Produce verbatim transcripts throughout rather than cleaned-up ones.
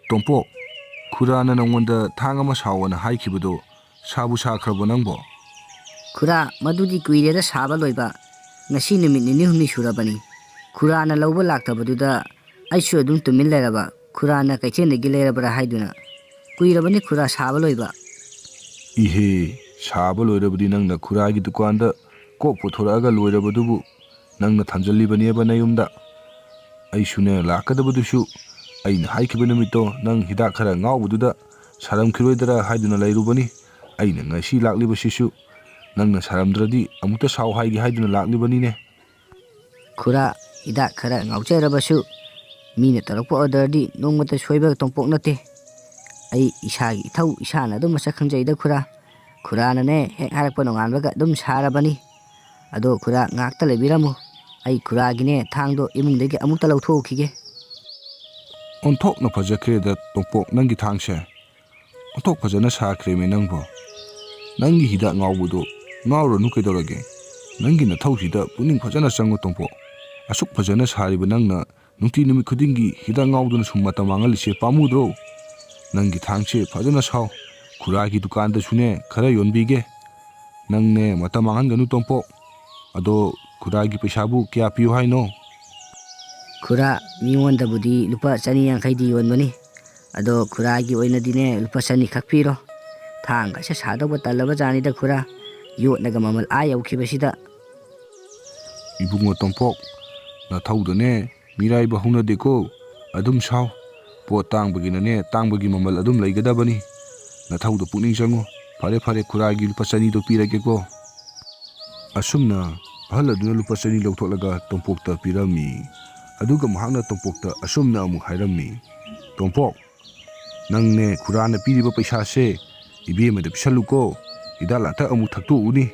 ꯇꯣꯝꯄꯣꯛ, ꯈꯨꯔꯥꯅ ꯅꯪꯉꯣꯟꯗ ꯊꯥꯡ ꯑꯃ ꯁꯥꯎꯑꯣꯅ ꯍꯥꯏꯈꯤꯕꯗꯣ ꯁꯥꯕꯨ ꯁꯥꯈ꯭ꯔꯕꯣ ꯅꯪꯕꯣ? ꯈꯨꯔꯥ, ꯃꯗꯨꯗꯤ ꯀꯨꯏꯔꯦꯗ ꯁꯥꯕ ꯂꯣꯏꯕ꯫ ꯉꯁꯤ ꯅꯨꯃꯤꯠ ꯅꯤꯅꯤ ꯍꯨꯝꯅꯤ ꯁꯨꯔꯕꯅꯤ꯫ ꯈꯨꯔꯥꯅ ꯂꯧꯕ ꯂꯥꯛꯇꯕꯗꯨꯗ ꯑꯩꯁꯨ ꯑꯗꯨꯝ ꯇꯨꯃꯤꯟ ꯂꯩꯔꯕ꯫ ꯈꯨꯔꯥꯅ ꯀꯩꯊꯦꯜꯗꯒꯤ ꯂꯩꯔꯕ꯭ꯔꯥ ꯍꯥꯏꯗꯨꯅ꯫ ꯀꯨꯏꯔꯕꯅꯤ ꯈꯨꯔꯥ ꯁꯥꯕ ꯂꯣꯏꯕ꯫ ꯏꯍꯦ, ꯁꯥꯕ ꯂꯣꯏꯔꯕꯗꯤ ꯅꯪꯅ ꯈꯨꯔꯥꯒꯤ ꯗꯨꯀꯥꯟꯗ ꯀꯣꯛ ꯄꯨꯊꯣꯔꯛꯑꯒ ꯂꯣꯏꯔꯕꯗꯨꯕꯨ ꯅꯪꯅ ꯊꯝꯖꯜꯂꯤꯕꯅꯦꯕ ꯅꯌꯨꯝꯗ꯫ ꯑꯩꯁꯨꯅꯦ, ꯂꯥꯛꯀꯗꯕꯗꯨꯁꯨ ꯑꯩꯅ ꯍꯥꯏꯈꯤꯕ ꯅꯨꯃꯤꯠꯇꯣ ꯅꯪ ꯍꯤꯗꯥꯛ ꯈꯔ ꯉꯥꯎꯕꯗꯨꯗ ꯁꯥꯔꯝꯈꯤꯔꯣꯏꯗ꯭ꯔꯥ ꯍꯥꯏꯗꯨꯅ ꯂꯩꯔꯨꯕꯅꯤ꯫ ꯑꯩꯅ ꯉꯁꯤ ꯂꯥꯛꯂꯤꯕꯁꯤꯁꯨ ꯅꯪꯅ ꯁꯥꯔꯝꯗ꯭ꯔꯗꯤ ꯑꯃꯨꯛꯇ ꯁꯥꯎ ꯍꯥꯏꯒꯦ ꯍꯥꯏꯗꯨꯅ ꯂꯥꯛꯂꯤꯕꯅꯤꯅꯦ꯫ ꯈꯨꯔꯥ, ꯍꯤꯗꯥꯛ ꯈꯔ ꯉꯥꯎꯖꯔꯕꯁꯨ ꯃꯤꯅ ꯇꯧꯔꯛꯄ ꯑꯣꯔꯗꯔꯗꯤ ꯅꯣꯡꯃꯇ ꯁꯣꯏꯕ ꯇꯣꯝꯄꯣꯛ ꯅꯠꯇꯦ꯫ ꯑꯩ ꯏꯁꯥꯒꯤ ꯏꯊꯧ ꯏꯁꯥꯅ ꯑꯗꯨꯝ ꯃꯁꯛ ꯈꯪꯖꯩꯗ ꯈꯨꯔꯥ꯫ ꯈꯨꯔꯥꯅꯅꯦ ꯍꯦꯛ ꯍꯥꯏꯔꯛꯄ ꯅꯣꯡꯉꯥꯟꯕꯒ ꯑꯗꯨꯝ ꯁꯥꯔꯕꯅꯤ꯫ ꯑꯗꯣ ꯈꯨꯔꯥ, ꯉꯥꯛꯇ ꯂꯩꯕꯤꯔꯝꯃꯨ꯫ ꯑꯩ ꯈꯨꯔꯥꯒꯤꯅꯦ ꯊꯥꯡꯗꯣ ꯏꯃꯨꯡꯗꯒꯤ ꯑꯃꯨꯛꯇ ꯂꯧꯊꯣꯛꯎꯈꯤꯒꯦ꯫ ꯑꯣꯟꯊꯣꯛꯅ ꯐꯖꯈ꯭ꯔꯦꯗ ꯇꯣꯝꯄꯣꯛ ꯅꯪꯒꯤ ꯊꯥꯡꯁꯦ꯫ ꯑꯣꯟꯊꯣꯛ ꯐꯖꯅ ꯁꯥꯈ꯭ꯔꯦꯃꯦ ꯅꯪꯕꯣ꯫ ꯅꯪꯒꯤ ꯍꯤꯗꯥꯛ ꯉꯥꯎꯕꯗꯣ ꯉꯥꯎꯔꯅꯨ ꯀꯩꯗꯧꯔꯒꯦ? ꯅꯪꯒꯤ ꯅꯊꯧꯁꯤꯗ ꯄꯨꯛꯅꯤꯡ ꯐꯖꯅ ꯆꯪꯉꯨ ꯇꯣꯝꯄꯣꯛ꯫ ꯑꯁꯨꯛ ꯐꯖꯅ ꯁꯥꯔꯤꯕ ꯅꯪꯅ ꯅꯨꯡꯇꯤ ꯅꯨꯃꯤꯠ ꯈꯨꯗꯤꯡꯒꯤ ꯍꯤꯗꯥꯛ ꯉꯥꯎꯗꯨꯅ ꯁꯨꯝ ꯃꯇꯝ ꯃꯥꯡꯍꯜꯂꯤꯁꯦ ꯄꯥꯝꯃꯨꯗ꯭ꯔꯣ? ꯅꯪꯒꯤ ꯊꯥꯡꯁꯦ ꯐꯖꯅ ꯁꯥꯎ꯫ ꯈꯨꯔꯥꯒꯤ ꯗꯨꯀꯥꯟꯗꯁꯨꯅꯦ ꯈꯔ ꯌꯣꯟꯕꯤꯒꯦ꯫ ꯅꯪꯅꯦ ꯃꯇꯝ ꯃꯥꯡꯍꯟꯒꯅꯨ ꯇꯣꯝꯄꯣꯛ꯫ ꯑꯗꯣ ꯈꯨꯔꯥꯒꯤ ꯄꯩꯁꯥꯕꯨ ꯀꯌꯥ ꯄꯤꯌꯨ ꯍꯥꯏꯅꯣ? ꯈꯨꯔꯥ, ꯃꯤꯉꯣꯟꯗꯕꯨꯗꯤ ꯂꯨꯄꯥ ꯆꯅꯤ ꯌꯥꯡꯈꯩꯗꯤ ꯌꯣꯟꯕꯅꯤ꯫ ꯑꯗꯣ ꯈꯨꯔꯥꯒꯤ ꯑꯣꯏꯅꯗꯤꯅꯦ ꯂꯨꯄꯥ ꯆꯅꯤ ꯈꯛ ꯄꯤꯔꯣ꯫ ꯊꯥꯡꯒꯁꯦ ꯁꯥꯗꯧꯕ ꯇꯜꯂꯕ ꯖꯥꯠꯅꯤꯗ ꯈꯨꯔꯥ꯫ ꯌꯣꯠꯅꯒ ꯃꯃꯜ ꯑꯥ ꯌꯧꯈꯤꯕꯁꯤꯗ꯫ ꯏꯕꯨꯡꯉꯣ ꯇꯣꯝꯄꯣꯛ, ꯅꯊꯧꯗꯅꯦ ꯃꯤꯔꯥꯏꯕ ꯍꯧꯅꯗꯦꯀꯣ꯫ ꯑꯗꯨꯝ ꯁꯥꯎ꯫ ꯄꯣꯠ ꯇꯥꯡꯕꯒꯤꯅꯅꯦ ꯇꯥꯡꯕꯒꯤ ꯃꯃꯜ ꯑꯗꯨꯝ ꯂꯩꯒꯗꯕꯅꯤ꯫ ꯅꯊꯧꯗꯣ ꯄꯨꯛꯅꯤꯡ ꯆꯪꯉꯨ꯫ ꯐꯔꯦ ꯐꯔꯦ, ꯈꯨꯔꯥꯒꯤ ꯂꯨꯄꯥ ꯆꯅꯤꯗꯣ ꯄꯤꯔꯒꯦꯀꯣ꯫ ꯑꯁꯨꯝꯅ ꯑꯍꯜ ꯑꯗꯨꯅ ꯂꯨꯄꯥ ꯆꯅꯤ ꯂꯧꯊꯣꯛꯂꯒ ꯇꯣꯝꯄꯣꯛꯇ ꯄꯤꯔꯝꯃꯤ꯫ ꯑꯗꯨꯒ ꯃꯍꯥꯛꯅ ꯇꯣꯝꯄꯣꯛꯇ ꯑꯁꯨꯝꯅ ꯑꯃꯨꯛ ꯍꯥꯏꯔꯝꯃꯤ, "ꯇꯣꯝꯄꯣꯛ, ꯅꯪꯅꯦ ꯈꯨꯔꯥꯅ ꯄꯤꯔꯤꯕ ꯄꯩꯁꯥꯁꯦ ꯏꯕꯦꯝꯃꯗ ꯄꯤꯁꯜꯂꯨꯀꯣ꯫ ꯍꯤꯗꯥꯛ ꯂꯥꯡꯊꯛ ꯑꯃꯨꯛ ꯊꯛꯇꯣꯛꯎꯅꯤ꯫"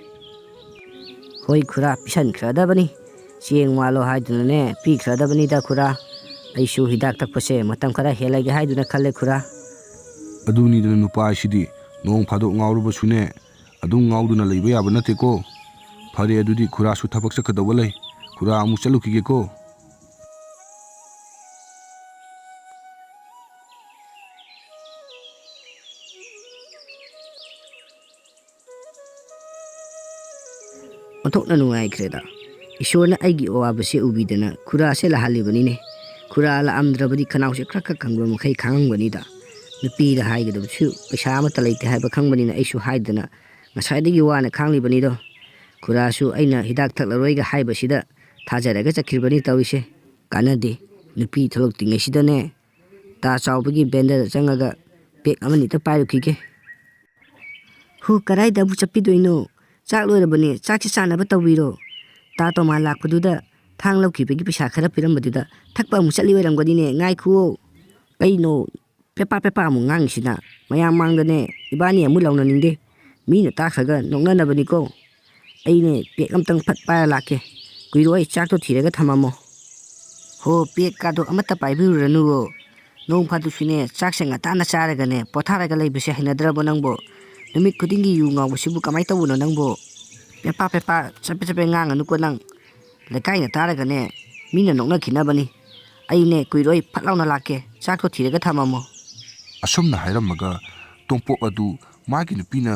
"ꯍꯣꯏ ꯈꯨꯔꯥ, ꯄꯤꯁꯟꯈ꯭ꯔꯗꯕꯅꯤ꯫ ꯆꯦꯡ ꯋꯥꯜꯂꯣ ꯍꯥꯏꯗꯨꯅꯅꯦ ꯄꯤꯈ꯭ꯔꯗꯕꯅꯤꯗ ꯈꯨꯔꯥ꯫ ꯑꯩꯁꯨ ꯍꯤꯗꯥꯛ ꯊꯛꯄꯁꯦ ꯃꯇꯝ ꯈꯔ ꯍꯦꯜꯂꯒꯦ ꯍꯥꯏꯗꯨꯅ ꯈꯜꯂꯦ ꯈꯨꯔꯥ"꯫ ꯑꯗꯨꯅꯤꯗꯅ ꯅꯨꯄꯥ ꯍꯥꯏꯁꯤꯗꯤ, ꯅꯣꯡ ꯐꯥꯗꯣꯛ ꯉꯥꯎꯔꯕꯁꯨꯅꯦ ꯑꯗꯨꯝ ꯉꯥꯎꯗꯨꯅ ꯂꯩꯕ ꯌꯥꯕ ꯅꯠꯇꯦꯀꯣ꯫ ꯐꯔꯦ, ꯑꯗꯨꯗꯤ ꯈꯨꯔꯥꯁꯨ ꯊꯕꯛ ꯆꯠꯀꯗꯧꯕ ꯂꯩ꯫ ꯈꯨꯔꯥ, ꯑꯃꯨꯛ ꯆꯠꯂꯨꯈꯤꯒꯦꯀꯣ꯫ ꯑꯣꯟꯊꯣꯛꯅ ꯅꯨꯡꯉꯥꯏꯈ꯭ꯔꯦꯗ꯫ ꯏꯁꯣꯔꯅ ꯑꯩꯒꯤ ꯑꯋꯥꯕꯁꯦ ꯎꯕꯤꯗꯅ ꯈꯨꯔꯥꯁꯦ ꯂꯥꯛꯍꯜꯂꯤꯕꯅꯤꯅꯦ꯫ ꯈꯨꯔꯥ ꯂꯥꯛꯑꯝꯗ꯭ꯔꯕꯗꯤ ꯈꯅꯥꯎꯁꯦ ꯈꯔ ꯈꯔ ꯀꯪꯕ ꯃꯈꯩ ꯈꯥꯡꯉꯝꯒꯅꯤꯗ꯫ ꯅꯨꯄꯤꯗ ꯍꯥꯏꯒꯗꯕꯁꯨ ꯄꯩꯁꯥ ꯑꯃꯠꯇ ꯂꯩꯇꯦ ꯍꯥꯏꯕ ꯈꯪꯕꯅꯤꯅ ꯑꯩꯁꯨ ꯍꯥꯏꯗꯅ ꯉꯁꯥꯏꯗꯒꯤ ꯋꯥꯅ ꯈꯥꯡꯂꯤꯕꯅꯤꯗꯣ꯫ ꯈꯨꯔꯥꯁꯨ ꯑꯩꯅ ꯍꯤꯗꯥꯛ ꯊꯛꯂꯔꯣꯏꯒ ꯍꯥꯏꯕꯁꯤꯗ ꯊꯥꯖꯔꯒ ꯆꯠꯈ꯭ꯔꯤꯕꯅꯤ ꯇꯧꯔꯤꯁꯦ꯫ ꯀꯥꯟꯅꯗꯦ꯫ ꯅꯨꯄꯤ ꯊꯣꯛꯂꯛꯇ꯭ꯔꯤꯉꯩꯁꯤꯗꯅꯦ, ꯇꯥ ꯆꯥꯎꯕꯒꯤ ꯕꯦꯟꯗꯔꯗ ꯆꯪꯉꯒ ꯄꯦꯛ ꯑꯃꯅꯤꯇ ꯄꯥꯏꯔꯨꯈꯤꯒꯦ꯫ ꯍꯣ, ꯀꯗꯥꯏꯗ ꯑꯃꯨꯛ ꯆꯠꯄꯤꯗꯣꯏꯅꯣ? ꯆꯥꯛ ꯂꯣꯏꯔꯕꯅꯦ, ꯆꯥꯛꯁꯤ ꯆꯥꯅꯕ ꯇꯧꯕꯤꯔꯣ꯫ ꯇꯥ ꯇꯣꯃꯥ ꯂꯥꯛꯄꯗꯨꯗ ꯊꯥꯡ ꯂꯧꯈꯤꯕꯒꯤ ꯄꯩꯁꯥ ꯈꯔ ꯄꯤꯔꯝꯕꯗꯨꯗ ꯊꯛꯄ ꯑꯃꯨꯛ ꯆꯠꯂꯤ ꯑꯣꯏꯔꯝꯒꯅꯤꯅꯦ, ꯉꯥꯏꯈꯨꯑꯣ꯫ ꯀꯩꯅꯣ, ꯄꯦꯄꯥ ꯄꯦꯄꯥ ꯑꯃꯨꯛ ꯉꯥꯡꯉꯤꯁꯤꯅ? ꯃꯌꯥꯝ ꯃꯥꯡꯗꯅꯦ ꯏꯕꯥꯅꯤ ꯑꯃꯨꯛ ꯂꯥꯎꯅꯅꯤꯡꯗꯦ꯫ ꯃꯤꯅ ꯇꯥꯈ꯭ꯔꯒ ꯅꯣꯛꯅꯅꯕꯅꯤꯀꯣ꯫ ꯑꯩꯅꯦ ꯄꯦꯛ ꯑꯝꯇꯪ ꯐꯠ ꯄꯥꯏꯔ ꯂꯥꯛꯀꯦ꯫ ꯀꯨꯏꯔꯣꯏ, ꯆꯥꯛꯇꯣ ꯊꯤꯔꯒ ꯊꯝꯃꯝꯃꯣ꯫ ꯍꯣ, ꯄꯦꯛꯀꯥꯗꯣ ꯑꯃꯠꯇ ꯄꯥꯏꯕꯤꯔꯨꯔꯅꯨꯋꯣ꯫ ꯅꯣꯡ ꯐꯥꯗꯣꯛꯁꯨꯅꯦ, ꯆꯥꯛꯁꯦ ꯉꯟꯇꯥꯅ ꯆꯥꯔꯒꯅꯦ ꯄꯣꯊꯥꯔꯒ ꯂꯩꯕꯁꯦ ꯍꯩꯅꯗ꯭ꯔꯕꯣ ꯅꯪꯕꯣ? ꯅꯨꯃꯤꯠ ꯈꯨꯗꯤꯡꯒꯤ ꯌꯨ ꯉꯥꯎꯕꯁꯤꯕꯨ ꯀꯃꯥꯏ ꯇꯧꯕꯅꯣ ꯅꯪꯕꯣ? ꯄꯦꯄꯥ ꯄꯦꯄꯥ ꯆꯄꯦꯠ ꯆꯄꯦꯠ ꯉꯥꯡꯉꯅꯨꯀꯣ ꯅꯪ꯫ ꯂꯩꯀꯥꯏꯅ ꯇꯥꯔꯒꯅꯦ ꯃꯤꯅ ꯅꯣꯛꯅꯈꯤꯅꯕꯅꯤ꯫ ꯑꯩꯅꯦ ꯀꯨꯏꯔꯣꯏ, ꯐꯠ ꯂꯥꯎꯅ ꯂꯥꯛꯀꯦ꯫ ꯆꯥꯛꯇꯣ ꯊꯤꯔꯒ ꯊꯝꯃꯝꯃꯣ꯫ ꯑꯁꯨꯝꯅ ꯍꯥꯏꯔꯝꯃꯒ ꯇꯣꯝꯄꯣꯛ ꯑꯗꯨ ꯃꯥꯒꯤ ꯅꯨꯄꯤꯅ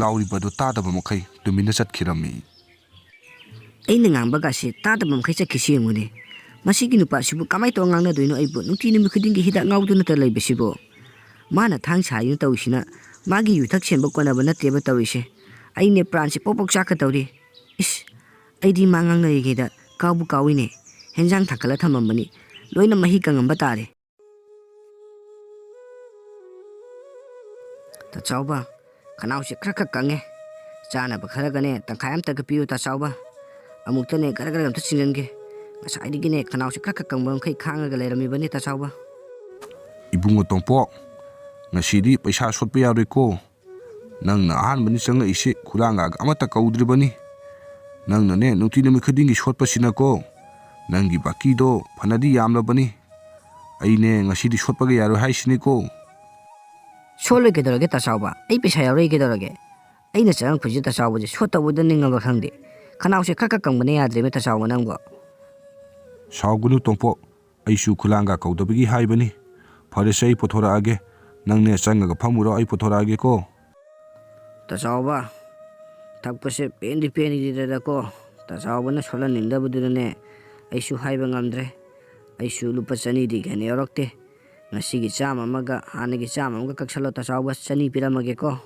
ꯂꯥꯎꯔꯤꯕ ꯑꯗꯨ ꯇꯥꯗꯕ ꯃꯈꯩ ꯇꯨꯃꯤꯟꯅ ꯆꯠꯈꯤꯔꯝꯃꯤ꯫ ꯑꯩꯅ ꯉꯥꯡꯕꯒꯁꯦ ꯇꯥꯗꯕ ꯃꯈꯩ ꯆꯠꯈꯤꯁꯤ ꯌꯦꯡꯉꯨꯅꯦ꯫ ꯃꯁꯤꯒꯤ ꯅꯨꯄꯥꯁꯤꯕꯨ ꯀꯃꯥꯏꯅ ꯇꯧꯔ ꯉꯥꯡꯅꯗꯣꯏꯅꯣ? ꯑꯩꯕꯨ ꯅꯨꯡꯇꯤ ꯅꯨꯃꯤꯠ ꯈꯨꯗꯤꯡꯒꯤ ꯍꯤꯗꯥꯛ ꯉꯥꯎꯗꯨꯅꯇ ꯂꯩꯕꯁꯤꯕꯨ꯫ ꯃꯥꯅ ꯊꯥꯡ ꯁꯥꯔꯤꯅ ꯇꯧꯔꯤꯁꯤꯅ ꯃꯥꯒꯤ ꯌꯨꯊꯛ ꯁꯦꯝꯕ ꯀꯣꯟꯅꯕ ꯅꯠꯇꯦꯕ ꯇꯧꯔꯤꯁꯦ꯫ ꯑꯩꯅꯦ ꯄ꯭ꯔꯥꯟꯁꯦ ꯄꯣꯛ ꯄꯣꯛ ꯆꯥꯛꯀꯗꯧꯔꯤ꯫ ꯏꯁ, ꯑꯩꯗꯤ ꯃꯥ ꯉꯥꯡꯅꯔꯤꯉꯩꯗ ꯀꯥꯎꯕꯨ ꯀꯥꯎꯏꯅꯦ꯫ ꯍꯦꯟꯖꯥꯡ ꯊꯥꯡꯀꯠꯂ ꯊꯝꯃꯝꯕꯅꯤ꯫ ꯂꯣꯏꯅ ꯃꯍꯤ ꯀꯪꯉꯝꯕ ꯇꯥꯔꯦ꯫ ꯇꯥꯆꯥꯎꯕ, ꯈꯅꯥꯎꯁꯦ ꯈꯔ ꯈꯔ ꯀꯪꯉꯦ꯫ ꯆꯥꯅꯕ ꯈꯔꯒꯅꯦ ꯇꯪꯈꯥꯏ ꯑꯝꯇꯒ ꯄꯤꯌꯨ ꯇꯥꯆꯥꯎꯕ꯫ ꯑꯃꯨꯛꯇꯅꯦ ꯒꯔ ꯒꯔ ꯑꯝꯇ ꯆꯤꯡꯖꯟꯒꯦ꯫ ꯉꯁꯥꯏꯗꯒꯤꯅꯦ ꯈꯅꯥꯎꯁꯦ ꯈꯔ ꯈꯔ ꯀꯪꯕ ꯃꯈꯩ ꯈꯥꯡꯉꯒ ꯂꯩꯔꯝꯃꯤꯕꯅꯤ ꯇꯥꯆꯥꯎꯕ꯫ ꯏꯕꯨꯡꯉꯣ ꯇꯣꯝꯄꯣꯛ, ꯉꯁꯤꯗꯤ ꯄꯩꯁꯥ ꯁꯣꯠꯄ ꯌꯥꯔꯣꯏꯀꯣ꯫ ꯅꯪꯅ ꯑꯍꯥꯟꯕꯅꯤ ꯆꯪꯉꯛꯏꯁꯦ, ꯈꯨꯂꯥꯡꯒꯥꯒ ꯑꯃꯠꯇ ꯀꯧꯗ꯭ꯔꯤꯕꯅꯤ꯫ ꯅꯪꯅꯅꯦ ꯅꯨꯡꯇꯤ ꯅꯨꯃꯤꯠ ꯈꯨꯗꯤꯡꯒꯤ ꯁꯣꯠꯄꯁꯤꯅꯀꯣ, ꯅꯪꯒꯤ ꯕꯥꯀꯤꯗꯣ ꯐꯅꯗꯤ ꯌꯥꯝꯂꯕꯅꯤ꯫ ꯑꯩꯅꯦ ꯉꯁꯤꯗꯤ ꯁꯣꯠꯄꯒ ꯌꯥꯔꯣꯏ ꯍꯥꯏꯁꯤꯅꯤꯀꯣ꯫ ꯁꯣꯠꯂꯣꯏ ꯀꯩꯗꯧꯔꯒꯦ ꯇꯥ ꯆꯥꯎꯕ? ꯑꯩ ꯄꯩꯁꯥ ꯌꯥꯎꯔꯛꯏ ꯀꯩꯗꯧꯔꯒꯦ? ꯑꯩꯅ ꯆꯪꯉꯛꯄꯁꯤꯗ ꯇꯥ ꯆꯥꯎꯕꯁꯦ ꯁꯣꯠꯇꯧꯕꯗ ꯅꯤꯡꯉꯕ ꯈꯪꯗꯦ꯫ ꯈꯅꯥꯎꯁꯦ ꯈꯔ ꯈꯔ ꯀꯪꯕꯅ ꯌꯥꯗ꯭ꯔꯦꯃꯦ ꯇꯥ ꯆꯥꯎꯕ ꯅꯪꯕꯣ꯫ ꯁꯥꯎꯒꯅꯨ ꯇꯣꯝꯄꯣꯛ, ꯑꯩꯁꯨ ꯈꯨꯂꯥꯡꯒ ꯀꯧꯗꯕꯒꯤ ꯍꯥꯏꯕꯅꯤ꯫ ꯐꯔꯦꯁꯦ, ꯑꯩ ꯄꯨꯊꯣꯔꯛꯑꯒꯦ꯫ ꯅꯪꯅꯦ ꯆꯪꯉꯒ ꯐꯝꯃꯨꯔꯣ, ꯑꯩ ꯄꯨꯊꯣꯔꯛꯑꯒꯦꯀꯣ꯫ ꯇꯥ ꯆꯥꯎꯕ, ꯊꯛꯄꯁꯦ ꯄꯦꯟꯗꯤ ꯄꯦꯟꯈꯤꯗ꯭ꯔꯦꯗꯀꯣ꯫ ꯇꯥ ꯆꯥꯎꯕꯅ ꯁꯣꯠꯍꯟꯅꯤꯡꯗꯕꯗꯨꯗꯅꯦ ꯑꯩꯁꯨ ꯍꯥꯏꯕ ꯉꯝꯗ꯭ꯔꯦ꯫ ꯑꯩꯁꯨ ꯂꯨꯄꯥ ꯆꯅꯤꯗꯤ ꯍꯦꯟꯅ ꯌꯥꯎꯔꯛꯇꯦ꯫ ꯉꯁꯤꯒꯤ ꯆꯥꯝꯃ ꯑꯃꯒ ꯍꯥꯟꯅꯒꯤ ꯆꯥꯝꯃ ꯑꯃꯒ ꯀꯛꯁꯜꯂꯣ ꯇꯥ ꯆꯥꯎꯕ, ꯆꯅꯤ ꯄꯤꯔꯝꯃꯒꯦꯀꯣ꯫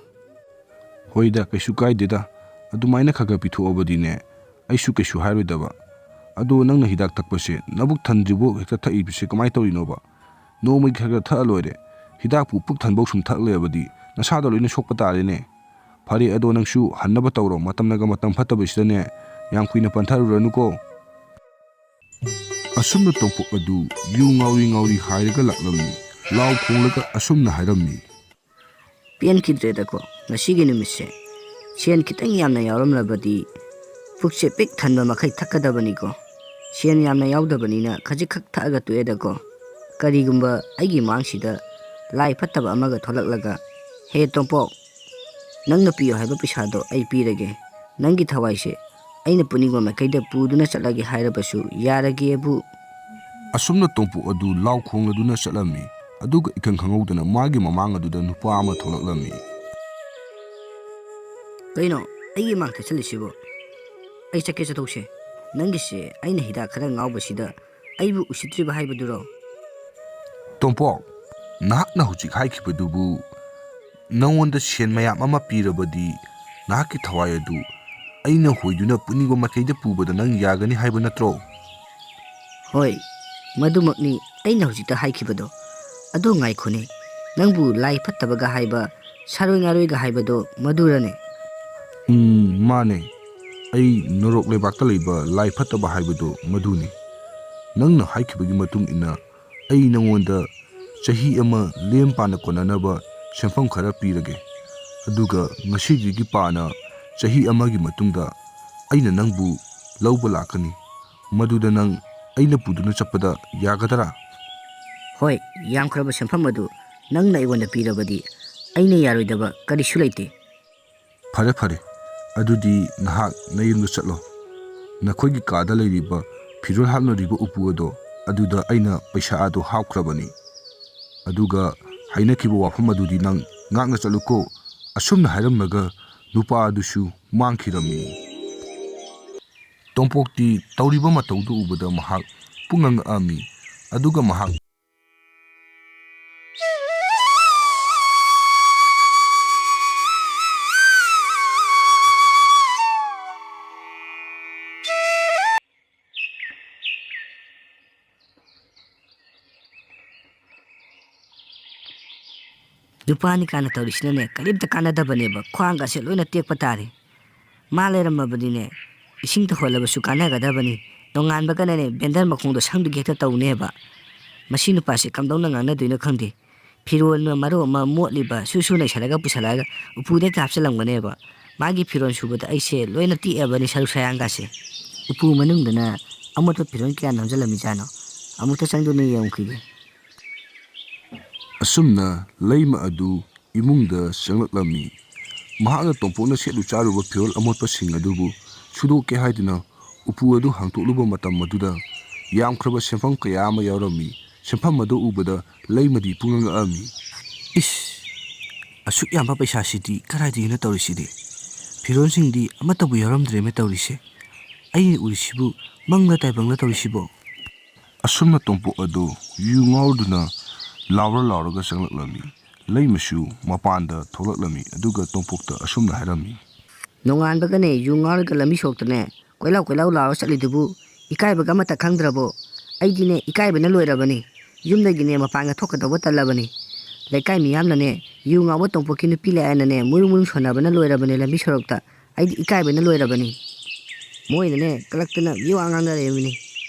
ꯍꯣꯏꯗ, ꯀꯩꯁꯨ ꯀꯥꯏꯗꯦꯗ꯫ ꯑꯗꯨꯃꯥꯏꯅ ꯈꯔ ꯈꯔ ꯄꯤꯊꯣꯛꯑꯕꯗꯤꯅꯦ ꯑꯩꯁꯨ ꯀꯩꯁꯨ ꯍꯥꯏꯔꯣꯏꯗꯕ꯫ ꯑꯗꯣ ꯅꯪꯅ ꯍꯤꯗꯥꯛ ꯊꯛꯄꯁꯦ ꯅꯕꯨꯛ ꯊꯟꯗ꯭ꯔꯤꯕꯣ ꯍꯦꯛꯇ ꯊꯛꯏꯕꯁꯦ ꯀꯃꯥꯏꯅ ꯇꯧꯔꯤꯅꯣꯕ? ꯅꯣꯡꯃꯒꯤ ꯈꯔ ꯈꯔ ꯊꯛꯑ ꯂꯣꯏꯔꯦ꯫ ꯍꯤꯗꯥꯛꯄꯨ ꯄꯨꯛ ꯊꯟꯕꯧ ꯁꯨꯝ ꯊꯛ ꯂꯩꯔꯕꯗꯤ ꯅꯁꯥꯗꯣ ꯂꯣꯏꯅ ꯁꯣꯛꯄ ꯇꯥꯔꯦꯅꯦ꯫ ꯐꯔꯦ, ꯑꯗꯣ ꯅꯪꯁꯨ ꯍꯟꯅꯕ ꯇꯧꯔꯣ, ꯃꯇꯝꯅꯒ ꯃꯇꯝ ꯐꯠꯇꯕꯁꯤꯗꯅꯦ ꯌꯥꯝ ꯀꯨꯏꯅ ꯄꯟꯊꯔꯨꯔꯅꯨꯀꯣ꯫ ꯑꯁꯨꯝꯅ ꯇꯣꯝꯄꯣꯛ ꯑꯗꯨ ꯌꯨ ꯉꯥꯎꯔꯤ ꯉꯥꯎꯔꯤ ꯍꯥꯏꯔꯒ ꯂꯥꯛꯂꯝꯃꯤ꯫ ꯂꯥꯎ ꯈꯣꯡꯂꯒ ꯑꯁꯨꯝꯅ ꯍꯥꯏꯔꯝꯃꯤ꯫ ꯄꯦꯟꯈꯤꯗ꯭ꯔꯦꯗꯀꯣ ꯉꯁꯤꯒꯤ ꯅꯨꯃꯤꯠꯁꯦ꯫ ꯁꯦꯟ ꯈꯤꯇꯪ ꯌꯥꯝꯅ ꯌꯥꯎꯔꯝꯂꯕꯗꯤ ꯄꯨꯛꯁꯦ ꯄꯤꯛ ꯊꯟꯕ ꯃꯈꯩ ꯊꯛꯀꯗꯕꯅꯤꯀꯣ꯫ ꯁꯦꯟ ꯌꯥꯝꯅ ꯌꯥꯎꯗꯕꯅꯤꯅ ꯈꯖꯤꯛꯈꯛ ꯊꯛꯑꯒ ꯇꯣꯛꯑꯦꯗꯀꯣ꯫ ꯀꯔꯤꯒꯨꯝꯕ ꯑꯩꯒꯤ ꯃꯥꯡꯁꯤꯗ ꯂꯥꯏ ꯐꯠꯇꯕ ꯑꯃꯒ ꯊꯣꯛꯂꯛꯂꯒ, "ꯍꯦ ꯇꯣꯝꯄꯣꯛ, ꯅꯪꯅ ꯄꯤꯌꯣ ꯍꯥꯏꯕ ꯄꯩꯁꯥꯗꯣ ꯑꯩ ꯄꯤꯔꯒꯦ꯫ ꯅꯪꯒꯤ ꯊꯋꯥꯏꯁꯦ ꯑꯩꯅ ꯄꯨꯅꯤꯡꯕ ꯃꯥꯏꯀꯩꯗ ꯄꯨꯗꯨꯅ ꯆꯠꯂꯒꯦ" ꯍꯥꯏꯔꯕꯁꯨ ꯌꯥꯔꯒꯦꯕꯨ꯫ ꯑꯁꯨꯝꯅ ꯇꯣꯝꯄꯣꯛ ꯑꯗꯨ ꯂꯥꯎ ꯈꯣꯡꯂꯗꯨꯅ ꯆꯠꯂꯝꯃꯤ꯫ ꯑꯗꯨꯒ ꯏꯈꯪ ꯈꯪꯍꯧꯗꯅ ꯃꯥꯒꯤ ꯃꯃꯥꯡ ꯑꯗꯨꯗ ꯅꯨꯄꯥ ꯑꯃ ꯊꯣꯛꯂꯛꯂꯝꯃꯤ꯫ "ꯀꯩꯅꯣ ꯑꯩꯒꯤ ꯃꯥꯡ ꯊꯠꯆꯜꯂꯤꯁꯤꯕꯣ? ꯑꯩ ꯆꯠꯀꯦ, ꯆꯠꯊꯣꯛꯁꯦ꯫ ꯅꯪꯒꯤꯁꯦ ꯑꯩꯅ ꯍꯤꯗꯥꯛ ꯈꯔ ꯉꯥꯎꯕꯁꯤꯗ ꯑꯩꯕꯨ ꯎꯁꯤꯠꯇ꯭ꯔꯤꯕ ꯍꯥꯏꯕꯗꯨꯔꯣ?" "ꯇꯣꯝꯄꯣꯛ, ꯅꯍꯥꯛꯅ ꯍꯧꯖꯤꯛ ꯍꯥꯏꯈꯤꯕꯗꯨꯕꯨ ꯅꯉꯣꯟꯗ ꯁꯦꯟ ꯃꯌꯥꯝ ꯑꯃ ꯄꯤꯔꯕꯗꯤ ꯅꯍꯥꯛꯀꯤ ꯊꯋꯥꯏ ꯑꯗꯨ ꯑꯩꯅ ꯍꯣꯏꯗꯨꯅ ꯄꯨꯅꯤꯡꯕ ꯃꯥꯏꯀꯩꯗ ꯄꯨꯕꯗ ꯅꯪ ꯌꯥꯒꯅꯤ ꯍꯥꯏꯕ ꯅꯠꯇ꯭ꯔꯣ?" "ꯍꯣꯏ, ꯃꯗꯨꯃꯛꯅꯤ ꯑꯩꯅ ꯍꯧꯖꯤꯛꯇ ꯍꯥꯏꯈꯤꯕꯗꯣ꯫ ꯑꯗꯣ ꯉꯥꯏꯈꯣꯅꯦ, ꯅꯪꯕꯨ ꯂꯥꯏ ꯐꯠꯇꯕꯒ ꯍꯥꯏꯕ, ꯁꯥꯔꯣꯏ ꯉꯥꯔꯣꯏꯒ ꯍꯥꯏꯕꯗꯣ ꯃꯗꯨꯔꯅꯦ?" "ꯎꯝ, ꯃꯥꯅꯦ꯫ ꯑꯩ ꯅꯣꯔꯣꯛ ꯂꯩꯕꯥꯛꯇ ꯂꯩꯕ ꯂꯥꯏ ꯐꯠꯇꯕ ꯍꯥꯏꯕꯗꯣ ꯃꯗꯨꯅꯤ꯫ ꯅꯪꯅ ꯍꯥꯏꯈꯤꯕꯒꯤ ꯃꯇꯨꯡ ꯏꯟꯅ ꯑꯩ ꯅꯉꯣꯟꯗ ꯆꯍꯤ ꯑꯃ ꯂꯦꯝ ꯄꯥꯅ ꯀꯣꯟꯅꯅꯕ ꯁꯦꯟꯐꯝ ꯈꯔ ꯄꯤꯔꯒꯦ꯫ ꯑꯗꯨꯒ ꯉꯁꯤꯗꯒꯤ ꯄꯥꯅ ꯆꯍꯤ ꯑꯃꯒꯤ ꯃꯇꯨꯡꯗ ꯑꯩꯅ ꯅꯪꯕꯨ ꯂꯧꯕ ꯂꯥꯛꯀꯅꯤ꯫ ꯃꯗꯨꯗ ꯅꯪ ꯑꯩꯅ ꯄꯨꯗꯨꯅ ꯆꯠꯄꯗ ꯌꯥꯒꯗ꯭ꯔꯥ? ꯍꯣꯏ, ꯌꯥꯝꯈ꯭ꯔꯕ ꯁꯦꯟꯐꯝ ꯑꯗꯨ ꯅꯪꯅ ꯑꯩꯉꯣꯟꯗ ꯄꯤꯔꯕꯗꯤ ꯑꯩꯅ ꯌꯥꯔꯣꯏꯗꯕ ꯀꯔꯤꯁꯨ ꯂꯩꯇꯦ꯫ ꯐꯔꯦ, ꯐꯔꯦ꯫ ꯑꯗꯨꯗꯤ ꯅꯍꯥꯛ ꯅꯌꯨꯝꯗ ꯆꯠꯂꯣ꯫ ꯅꯈꯣꯏꯒꯤ ꯀꯥꯗ ꯂꯩꯔꯤꯕ ꯐꯤꯔꯣꯜ ꯍꯥꯞꯅꯔꯤꯕ ꯎꯄꯨ ꯑꯗꯣ ꯑꯗꯨꯗ ꯑꯩꯅ ꯄꯩꯁꯥ ꯑꯗꯨ ꯍꯥꯞꯈ꯭ꯔꯕꯅꯤ꯫ ꯑꯗꯨꯒ ꯍꯥꯏꯅꯈꯤꯕ ꯋꯥꯐꯝ ꯑꯗꯨꯗꯤ ꯅꯪ ꯉꯥꯛꯅ ꯆꯠꯂꯨꯀꯣ꯫ ꯑꯁꯨꯝꯅ ꯍꯥꯏꯔꯝꯂꯒ ꯅꯨꯄꯥ ꯑꯗꯨꯁꯨ ꯃꯥꯡꯈꯤꯔꯝꯃꯤ꯫ ꯇꯣꯝꯄꯣꯛꯇꯤ ꯇꯧꯔꯤꯕ ꯃꯇꯧꯗꯨ ꯎꯕꯗ ꯃꯍꯥꯛ ꯄꯨꯡꯉꯛ ꯉꯛꯑꯝꯃꯤ꯫ ꯑꯗꯨꯒ ꯃꯍꯥꯛ ꯅꯨꯄꯥꯅꯤ ꯀꯥꯏꯅ ꯇꯧꯔꯤꯁꯤꯅꯅꯦ, ꯀꯔꯤꯝꯇ ꯀꯥꯟꯅꯗꯕꯅꯦꯕ꯫ ꯈ꯭ꯋꯥꯡꯒꯁꯦ ꯂꯣꯏꯅ ꯇꯦꯛꯄ ꯇꯥꯔꯦ꯫ ꯃꯥ ꯂꯩꯔꯝꯃꯕꯗꯤꯅꯦ, ꯏꯁꯤꯡ ꯇꯧꯍꯜꯂꯕꯁꯨ ꯀꯥꯟꯅꯒꯗꯕꯅꯤ꯫ ꯅꯣꯡꯉꯥꯟꯕꯒꯅꯅꯦ, ꯕꯦꯟꯗꯔ ꯃꯈꯣꯡꯗꯣ ꯁꯪꯗꯨꯒꯤ ꯍꯦꯛꯇ ꯇꯧꯅꯦꯕ꯫ ꯃꯁꯤ ꯅꯨꯄꯥꯁꯦ ꯀꯝꯗꯧꯅ ꯉꯥꯡꯅꯗꯣꯏꯅꯣ ꯈꯪꯗꯦ꯫ ꯐꯤꯔꯣꯜꯅ ꯃꯔꯣꯟ ꯑꯃ ꯃꯣꯠꯂꯤꯕ, ꯁꯨ ꯁꯨ ꯅꯩꯁꯜꯂꯒ ꯄꯨꯁꯜꯂꯛꯑꯒ ꯎꯄꯨꯗ ꯍꯦꯛꯇ ꯍꯥꯞꯆꯜꯂꯝꯒꯅꯦꯕ꯫ ꯃꯥꯒꯤ ꯐꯤꯔꯣꯜ ꯁꯨꯕꯗ ꯑꯩꯁꯦ ꯂꯣꯏꯅ ꯇꯦꯛꯑꯕꯅꯤ, ꯁꯔꯨ ꯁꯌꯥꯡꯒꯥꯁꯦ꯫ ꯎꯄꯨ ꯃꯅꯨꯡꯗꯅ ꯑꯃꯣꯠꯄ ꯐꯤꯔꯣꯜ ꯀꯌꯥ ꯅꯝꯁꯤꯜꯂꯝꯃꯤꯖꯥꯠꯅꯣ? ꯑꯃꯨꯛꯇ ꯆꯪꯗꯨꯅ ꯌꯦꯡꯉꯨꯈꯤꯒꯦ꯫ ꯑꯁꯨꯝꯅ ꯂꯩꯃ ꯑꯗꯨ ꯏꯃꯨꯡꯗ ꯆꯪꯂꯛꯂꯝꯃꯤ꯫ ꯃꯍꯥꯛꯅ ꯇꯣꯝꯄꯣꯛꯅ ꯁꯦꯠꯂꯨ ꯆꯥꯔꯨꯕ ꯐꯤꯔꯣꯜ ꯑꯃꯣꯠꯄꯁꯤꯡ ꯑꯗꯨꯕꯨ ꯁꯨꯗꯣꯛꯀꯦ ꯍꯥꯏꯗꯨꯅ ꯎꯄꯨ ꯑꯗꯨ ꯍꯥꯡꯇꯣꯛꯂꯨꯕ ꯃꯇꯝ ꯑꯗꯨꯗ ꯌꯥꯝꯈ꯭ꯔꯕ ꯁꯦꯟꯐꯝ ꯀꯌꯥ ꯑꯃ ꯌꯥꯎꯔꯝꯃꯤ꯫ ꯁꯦꯟꯐꯝ ꯑꯗꯨ ꯎꯕꯗ ꯂꯩꯃꯗꯤ ꯄꯨꯡꯉꯛ ꯉꯛꯑꯝꯃꯤ꯫ "ꯏꯁ! ꯑꯁꯨꯛ ꯌꯥꯝꯕ ꯄꯩꯁꯥꯁꯤꯗꯤ ꯀꯗꯥꯏꯗꯒꯤꯅꯣ ꯇꯧꯔꯤꯁꯤꯗꯤ? ꯐꯤꯔꯣꯜꯁꯤꯡꯗꯤ ꯑꯃꯠꯇꯕꯨ ꯌꯥꯎꯔꯝꯗ꯭ꯔꯦꯃꯦ ꯇꯧꯔꯤꯁꯦ꯫ ꯑꯩꯅ ꯎꯔꯤꯁꯤꯕꯨ ꯃꯪꯂ ꯇꯥꯏꯕꯪꯂ ꯇꯧꯔꯤꯁꯤꯕꯣ?" ꯑꯁꯨꯝꯅ ꯇꯣꯝꯄꯣꯛ ꯑꯗꯨ ꯌꯨ ꯉꯥꯎꯔꯗꯨꯅ ꯂꯥꯎꯔ ꯂꯥꯎꯔꯒ ꯆꯪꯂꯛꯂꯝꯃꯤ꯫ ꯂꯩꯃꯁꯨ ꯃꯄꯥꯟꯗ ꯊꯣꯛꯂꯛꯂꯝꯃꯤ, ꯑꯗꯨꯒ ꯇꯣꯝꯄꯣꯛꯇ ꯑꯁꯨꯝꯅ ꯍꯥꯏꯔꯝꯃꯤ꯫ "ꯅꯣꯡꯉꯥꯟꯕꯒꯅꯦ ꯌꯨ ꯉꯥꯎꯔꯒ ꯂꯝꯕꯤ ꯁꯣꯔꯣꯛꯇꯅꯦ ꯀꯣꯏꯂꯥꯎ ꯀꯣꯏꯂꯥꯎ ꯂꯥꯎꯔ ꯆꯠꯂꯤꯗꯨꯕꯨ ꯏꯀꯥꯏꯕꯒ ꯑꯃꯠꯇ ꯈꯪꯗ꯭ꯔꯕꯣ? ꯑꯩꯗꯤꯅꯦ ꯏꯀꯥꯏꯕꯅ ꯂꯣꯏꯔꯕꯅꯤ꯫ ꯌꯨꯝꯗꯒꯤꯅꯦ ꯃꯄꯥꯟꯒ ꯊꯣꯛꯀꯗꯧꯕ ꯇꯜꯂꯕꯅꯤ꯫ ꯂꯩꯀꯥꯏ ꯃꯤꯌꯥꯝꯅꯅꯦ ꯌꯨ ꯉꯥꯎꯕ ꯇꯣꯝꯄꯣꯛꯀꯤ ꯅꯨꯄꯤ ꯂꯥꯛꯑꯦꯅꯅꯦ ꯃꯨꯔꯨ ꯃꯨꯔꯨ ꯁꯣꯟꯅꯕꯅ ꯂꯣꯏꯔꯕꯅꯦ ꯂꯝꯕꯤ ꯁꯣꯔꯣꯛꯇ꯫ ꯑꯩꯗꯤ ꯏꯀꯥꯏꯕꯅ ꯂꯣꯏꯔꯕꯅꯤ꯫ ꯃꯣꯏꯅꯅꯦ ꯀꯂꯛꯇꯅ ꯃꯤꯋꯥ ꯉꯥꯡꯅꯔꯛꯏꯕꯅꯤ꯫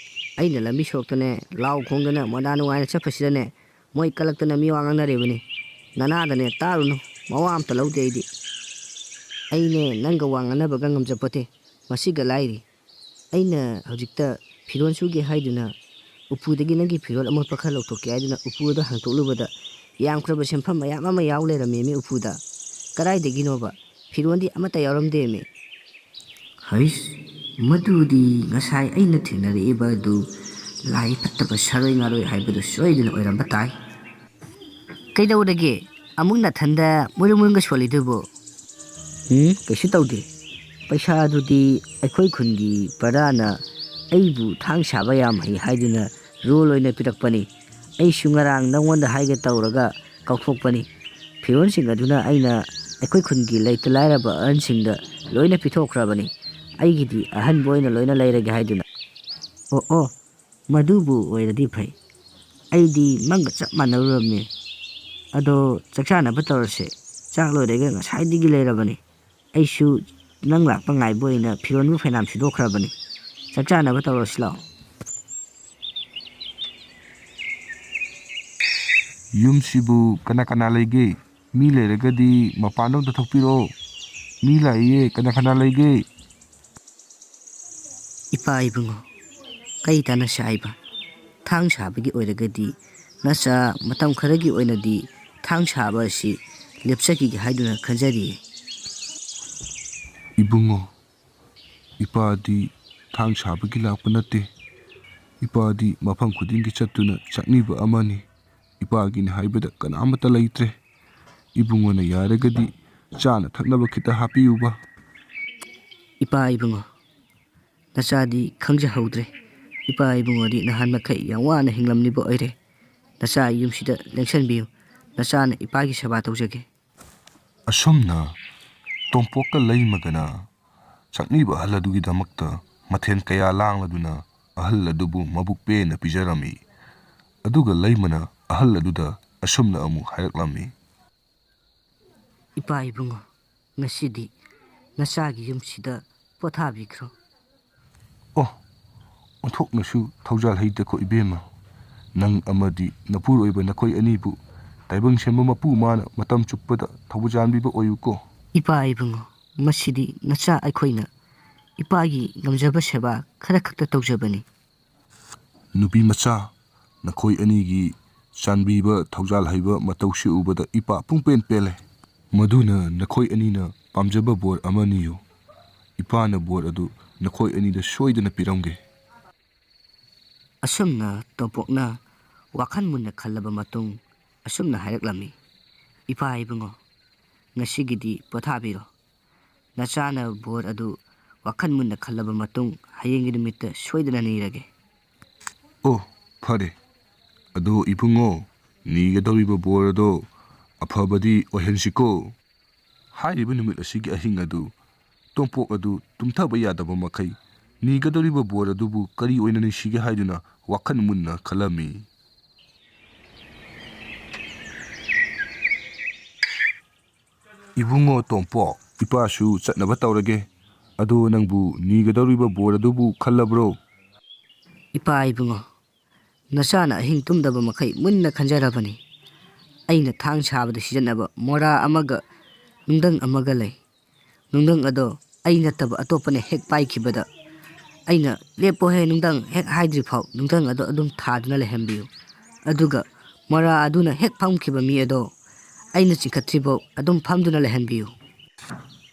ꯑꯩꯅ ꯂꯝꯕꯤ ꯁꯣꯔꯣꯛꯇꯅꯦ ꯂꯥꯎ ꯈꯣꯡꯗꯅ ꯃꯣꯟꯗꯥ ꯅꯨꯡꯉꯥꯏꯅ ꯆꯠꯄꯁꯤꯗꯅꯦ ꯃꯣꯏ ꯀꯂꯛꯇꯅ ꯃꯤꯋꯥ ꯉꯥꯡꯅꯔꯤꯕꯅꯤ꯫ ꯅꯅꯥꯗꯅꯦ ꯇꯥꯔꯨꯅꯨ, ꯃꯋꯥ ꯑꯝꯇ ꯂꯧꯗꯦ ꯑꯩꯗꯤ꯫ ꯑꯩꯅꯦ ꯅꯪꯒ ꯋꯥ ꯉꯥꯡꯅꯕꯒ ꯉꯝꯖꯄꯣꯠꯇꯦ꯫ ꯃꯁꯤꯒ ꯂꯥꯏꯔꯤ, ꯑꯩꯅ ꯍꯧꯖꯤꯛꯇ ꯐꯤꯔꯣꯜ ꯁꯨꯒꯦ ꯍꯥꯏꯗꯨꯅ ꯎꯄꯨꯗꯒꯤ ꯅꯪꯒꯤ ꯐꯤꯔꯣꯜ ꯑꯃꯣꯠꯄ ꯈꯔ ꯂꯧꯊꯣꯛꯀꯦ ꯍꯥꯏꯗꯨꯅ ꯎꯄꯨ ꯑꯗꯨ ꯍꯥꯡꯇꯣꯛꯂꯨꯕꯗ ꯌꯥꯝꯈ꯭ꯔꯕ ꯁꯦꯟꯐꯝ ꯃꯌꯥꯝ ꯑꯃ ꯌꯥꯎ ꯂꯩꯔꯝꯃꯦꯃꯤ ꯎꯄꯨꯗ꯫ ꯀꯗꯥꯏꯗꯒꯤꯅꯣꯕ? ꯐꯤꯔꯣꯜꯗꯤ ꯑꯃꯠꯇ ꯌꯥꯎꯔꯝꯗꯦꯃꯤ꯫ ꯍꯩꯁ, ꯃꯗꯨꯗꯤ ꯉꯁꯥꯏ ꯑꯩꯅ ꯊꯦꯡꯅꯔꯛꯏꯕ ꯑꯗꯨ ꯂꯥꯏ ꯐꯠꯇꯕ ꯁꯥꯔꯣꯏ ꯉꯥꯔꯣꯏ ꯍꯥꯏꯕꯗꯨ ꯁꯣꯏꯗꯅ ꯑꯣꯏꯔꯝꯕ ꯇꯥꯏ꯫ ꯀꯩꯗꯧꯔꯒꯦ? ꯑꯃꯨꯛ ꯅꯊꯟꯗ ꯃꯨꯔꯨꯝ ꯃꯨꯔꯨꯝꯒ ꯁꯣꯜꯂꯤꯗꯨꯕꯨ? ꯎꯝ, ꯀꯩꯁꯨ ꯇꯧꯗꯦ꯫ ꯄꯩꯁꯥ ꯑꯗꯨꯗꯤ ꯑꯩꯈꯣꯏ ꯈꯨꯟꯒꯤ ꯄ꯭ꯔꯙꯥꯟꯅ ꯑꯩꯕꯨ ꯊꯥꯡ ꯁꯥꯕ ꯌꯥꯝ ꯍꯩ ꯍꯥꯏꯗꯨꯅ ꯔꯣꯜ ꯑꯣꯏꯅ ꯄꯤꯔꯛꯄꯅꯤ꯫ ꯑꯩꯁꯨ ꯉꯔꯥꯡ ꯅꯪꯉꯣꯟꯗ ꯍꯥꯏꯒꯦ ꯇꯧꯔꯒ ꯀꯥꯎꯊꯣꯛꯄꯅꯤ꯫ ꯐꯤꯔꯣꯜꯁꯤꯡ ꯑꯗꯨꯅ ꯑꯩꯅ ꯑꯩꯈꯣꯏ ꯈꯨꯟꯒꯤ ꯂꯩꯇ ꯂꯥꯏꯔꯕ ꯑꯍꯟꯁꯤꯡꯗ ꯂꯣꯏꯅ ꯄꯤꯊꯣꯛꯈ꯭ꯔꯕꯅꯤ꯫ ꯑꯩꯒꯤꯗꯤ ꯑꯍꯟꯕ ꯑꯣꯏꯅ ꯂꯣꯏꯅ ꯂꯩꯔꯒꯦ ꯍꯥꯏꯗꯨꯅ꯫ ꯑꯣ, ꯑꯣ, ꯃꯗꯨꯕꯨ ꯑꯣꯏꯔꯗꯤ ꯐꯩ꯫ ꯑꯩꯗꯤ ꯃꯪꯒ ꯆꯞ ꯃꯥꯟꯅꯔꯨꯔꯕꯅꯤ꯫ ꯑꯗꯣ ꯆꯥꯛ ꯆꯥꯅꯕ ꯇꯧꯔꯁꯦ꯫ ꯆꯥꯛ ꯂꯣꯏꯔꯒ ꯉꯁꯥꯏꯗꯒꯤ ꯂꯩꯔꯕꯅꯤ꯫ ꯑꯩꯁꯨ ꯅꯪ ꯂꯥꯛꯄ ꯉꯥꯏꯕ ꯑꯣꯏꯅ ꯐꯤꯔꯣꯟꯕꯨ ꯐꯩꯅꯥꯝ ꯁꯨꯗꯣꯛꯈ꯭ꯔꯕꯅꯤ꯫ ꯆꯥꯛ ꯆꯥꯅꯕ ꯇꯧꯔꯁꯤ ꯂꯥꯛꯑꯣ꯫ ꯌꯨꯝꯁꯤꯕꯨ ꯀꯅꯥ ꯀꯅꯥ ꯂꯩꯒꯦ? ꯃꯤ ꯂꯩꯔꯒꯗꯤ ꯃꯄꯥꯟꯗ ꯑꯝꯇ ꯊꯣꯛꯄꯤꯔꯛꯑꯣ꯫ ꯃꯤ ꯂꯥꯛꯏꯌꯦ, ꯀꯅꯥ ꯀꯅꯥ ꯂꯩꯒꯦ? ꯏꯄꯥ ꯏꯕꯨꯡꯉꯣ, ꯑꯩ ꯇꯥꯟꯅꯁꯦ ꯍꯥꯏꯕ꯫ ꯊꯥꯡ ꯁꯥꯕꯒꯤ ꯑꯣꯏꯔꯒꯗꯤ ꯅꯆꯥ ꯃꯇꯝ ꯈꯔꯒꯤ ꯑꯣꯏꯅꯗꯤ ꯊꯥꯡ ꯁꯥꯕ ꯑꯁꯤ ꯂꯦꯞꯆꯈꯤꯒꯦ ꯍꯥꯏꯗꯨꯅ ꯈꯟꯖꯔꯤꯌꯦ꯫ ꯏꯕꯨꯡꯉꯣ, ꯏꯄꯥꯗꯤ ꯊꯥꯡ ꯁꯥꯕꯒꯤ ꯂꯥꯛꯄ ꯅꯠꯇꯦ꯫ ꯏꯄꯥꯗꯤ ꯃꯐꯝ ꯈꯨꯗꯤꯡꯒꯤ ꯆꯠꯇꯨꯅ ꯆꯥꯛꯅꯤꯕ ꯑꯃꯅꯤ꯫ ꯏꯄꯥꯒꯤꯅꯤ ꯍꯥꯏꯕꯗ ꯀꯅꯥꯃꯠꯇ ꯂꯩꯇ꯭ꯔꯦ꯫ ꯏꯕꯨꯡꯉꯣꯅ ꯌꯥꯔꯒꯗꯤ ꯆꯥꯅ ꯊꯛꯅꯕ ꯈꯤꯇ ꯍꯥꯞꯄꯤꯌꯨꯕ꯫ ꯏꯄꯥ ꯏꯕꯨꯡꯉꯣ, ꯅꯆꯥꯗꯤ ꯈꯪꯖꯍꯧꯗ꯭ꯔꯦ꯫ ꯏꯄꯥ ꯏꯕꯨꯡꯉꯣꯗꯤ ꯅꯍꯥꯟ ꯃꯈꯩ ꯌꯥꯝ ꯋꯥꯅ ꯍꯤꯡꯂꯝꯂꯤꯕ ꯑꯣꯏꯔꯦ꯫ ꯅꯆꯥ ꯌꯨꯝꯁꯤꯗ ꯂꯦꯡꯁꯟꯕꯤꯌꯨ꯫ ꯅꯆꯥꯅ ꯏꯄꯥꯒꯤ ꯁꯦꯕꯥ ꯇꯧꯖꯒꯦ꯫ ꯑꯁꯨꯝꯅ ꯇꯣꯝꯄꯣꯛꯀ ꯂꯩꯃꯒꯅ ꯆꯥꯛꯅꯤꯕ ꯑꯍꯜ ꯑꯗꯨꯒꯤꯗꯃꯛꯇ ꯃꯊꯦꯜ ꯀꯌꯥ ꯂꯥꯡꯂꯗꯨꯅ ꯑꯍꯜ ꯑꯗꯨꯕꯨ ꯃꯕꯨꯛ ꯄꯦꯟꯅ ꯄꯤꯖꯔꯝꯃꯤ꯫ ꯑꯗꯨꯒ ꯂꯩꯃꯅ ꯑꯍꯜ ꯑꯗꯨꯗ ꯑꯁꯨꯝꯅ ꯑꯃꯨꯛ ꯍꯥꯏꯔꯛꯂꯝꯃꯤ꯫ ꯏꯄꯥ ꯏꯕꯨꯡꯉꯣ, ꯉꯁꯤꯗꯤ ꯅꯆꯥꯒꯤ ꯌꯨꯝꯁꯤꯗ ꯄꯣꯊꯥꯕꯤꯈ꯭ꯔꯣ꯫ ꯑꯣ, ꯑꯣꯟꯊꯣꯛꯅꯁꯨ ꯊꯧꯖꯥꯜ ꯍꯩꯗꯀꯣ ꯏꯕꯦꯝꯃ꯫ ꯅꯪ ꯑꯃꯗꯤ ꯅꯄꯨꯔꯣꯏꯕ ꯅꯈꯣꯏ ꯑꯅꯤꯕꯨ ꯇꯥꯏꯕꯪ ꯁꯦꯝꯕ ꯃꯄꯨ ꯃꯥꯅ ꯃꯇꯝ ꯆꯨꯞꯄꯗ ꯊꯧꯖꯥꯟꯕꯤꯕ ꯑꯣꯏꯌꯨꯀꯣ꯫ ꯏꯄꯥ ꯏꯕꯨꯡꯉꯣ, ꯃꯁꯤꯗꯤ ꯅꯆꯥ ꯑꯩꯈꯣꯏꯅ ꯏꯄꯥꯒꯤ ꯉꯝꯖꯕ ꯁꯦꯕꯥ ꯈꯔ ꯈꯛꯇ ꯇꯧꯖꯕꯅꯤ꯫ ꯅꯨꯄꯤ ꯃꯆꯥ, ꯅꯈꯣꯏ ꯑꯅꯤꯒꯤ ꯆꯥꯟꯕꯤꯕ, ꯊꯧꯖꯥꯜ ꯍꯩꯕ ꯃꯇꯧꯁꯤ ꯎꯕꯗ ꯏꯄꯥ ꯄꯨꯡꯄꯦꯟ ꯄꯦꯜꯂꯦ꯫ ꯃꯗꯨꯅ ꯅꯈꯣꯏ ꯑꯅꯤꯅ ꯄꯥꯝꯖꯕ ꯕꯣꯔ ꯑꯃ ꯅꯤꯌꯨ꯫ ꯏꯄꯥꯅ ꯕꯣꯔ ꯑꯗꯨ ꯅꯈꯣꯏ ꯑꯅꯤꯗ ꯁꯣꯏꯗꯅ ꯄꯤꯔꯝꯒꯦ꯫ ꯑꯁꯨꯝꯅ ꯇꯣꯝꯄꯣꯛꯅ ꯋꯥꯈꯜ ꯃꯨꯟꯅ ꯈꯜꯂꯕ ꯃꯇꯨꯡ ꯑꯁꯨꯝꯅ ꯍꯥꯏꯔꯛꯂꯝꯃꯤ, "ꯏꯄꯥ ꯏꯕꯨꯡꯉꯣ, ꯉꯁꯤꯒꯤꯗꯤ ꯄꯣꯊꯥꯕꯤꯔꯣ꯫ ꯅꯆꯥꯅ ꯕꯣꯔ ꯑꯗꯨ ꯋꯥꯈꯜ ꯃꯨꯟꯅ ꯈꯜꯂꯕ ꯃꯇꯨꯡ ꯍꯌꯦꯡꯒꯤ ꯅꯨꯃꯤꯠꯇ ꯁꯣꯏꯗꯅ ꯅꯤꯔꯒꯦ꯫" ꯑꯣ, ꯐꯔꯦ꯫ ꯑꯗꯣ ꯏꯕꯨꯡꯉꯣ, ꯅꯤꯒꯗꯧꯔꯤꯕ ꯕꯣꯔ ꯑꯗꯣ ꯑꯐꯕꯗꯤ ꯑꯣꯏꯍꯟꯁꯤꯀꯣ꯫ ꯍꯥꯏꯔꯤꯕ ꯅꯨꯃꯤꯠ ꯑꯁꯤꯒꯤ ꯑꯍꯤꯡ ꯑꯗꯨ ꯇꯣꯝꯄꯣꯛ ꯑꯗꯨ ꯇꯨꯝꯊꯕ ꯌꯥꯗꯕ ꯃꯈꯩ ꯅꯤꯒꯗꯧꯔꯤꯕ ꯕꯣꯔ ꯑꯗꯨꯕꯨ ꯀꯔꯤ ꯑꯣꯏꯅ ꯅꯤꯁꯤꯒꯦ ꯍꯥꯏꯗꯨꯅ ꯋꯥꯈꯜ ꯃꯨꯟꯅ ꯈꯜꯂꯝꯃꯤ꯫ ꯏꯕꯨꯡꯉꯣ ꯇꯣꯝꯄꯣꯛ, ꯏꯄꯥꯁꯨ ꯆꯠꯅꯕ ꯇꯧꯔꯒꯦ꯫ ꯑꯗꯣ ꯅꯪꯕꯨ ꯅꯤꯒꯗꯧꯔꯤꯕ ꯕꯣꯔ ꯑꯗꯨꯕꯨ ꯈꯜꯂꯕ꯭ꯔꯣ? ꯏꯄꯥ ꯏꯕꯨꯡꯉꯣ, ꯅꯆꯥꯅ ꯑꯍꯤꯡ ꯇꯨꯝꯗꯕ ꯃꯈꯩ ꯃꯨꯟꯅ ꯈꯟꯖꯔꯕꯅꯤ꯫ ꯑꯩꯅ ꯊꯥꯡ ꯁꯥꯕꯗ ꯁꯤꯖꯤꯟꯅꯕ ꯃꯣꯔꯥ ꯑꯃꯒ ꯅꯨꯡꯗꯪ ꯑꯃꯒ ꯂꯩ꯫ ꯅꯨꯡꯗꯪ ꯑꯗꯣ ꯑꯩ ꯅꯠꯇꯕ ꯑꯇꯣꯞꯄꯅ ꯍꯦꯛ ꯄꯥꯏꯈꯤꯕꯗ, ꯑꯩꯅ "ꯂꯦꯞꯄꯣꯍꯦ ꯅꯨꯡꯗꯪ" ꯍꯦꯛ ꯍꯥꯏꯗ꯭ꯔꯤ ꯐꯥꯎ ꯅꯨꯡꯗꯪ ꯑꯗꯣ ꯑꯗꯨꯝ ꯊꯥꯗꯨꯅ ꯂꯩꯍꯟꯕꯤꯌꯨ꯫ ꯑꯗꯨꯒ ꯃꯣꯔꯥ ꯑꯗꯨꯅ ꯍꯦꯛ ꯐꯝꯈꯤꯕ ꯃꯤ ꯑꯗꯣ ꯑꯩꯅ ꯆꯤꯡꯈꯠꯇ꯭ꯔꯤꯐꯥꯎ ꯑꯗꯨꯝ ꯐꯝꯗꯨꯅ ꯂꯩꯍꯟꯕꯤꯌꯨ꯫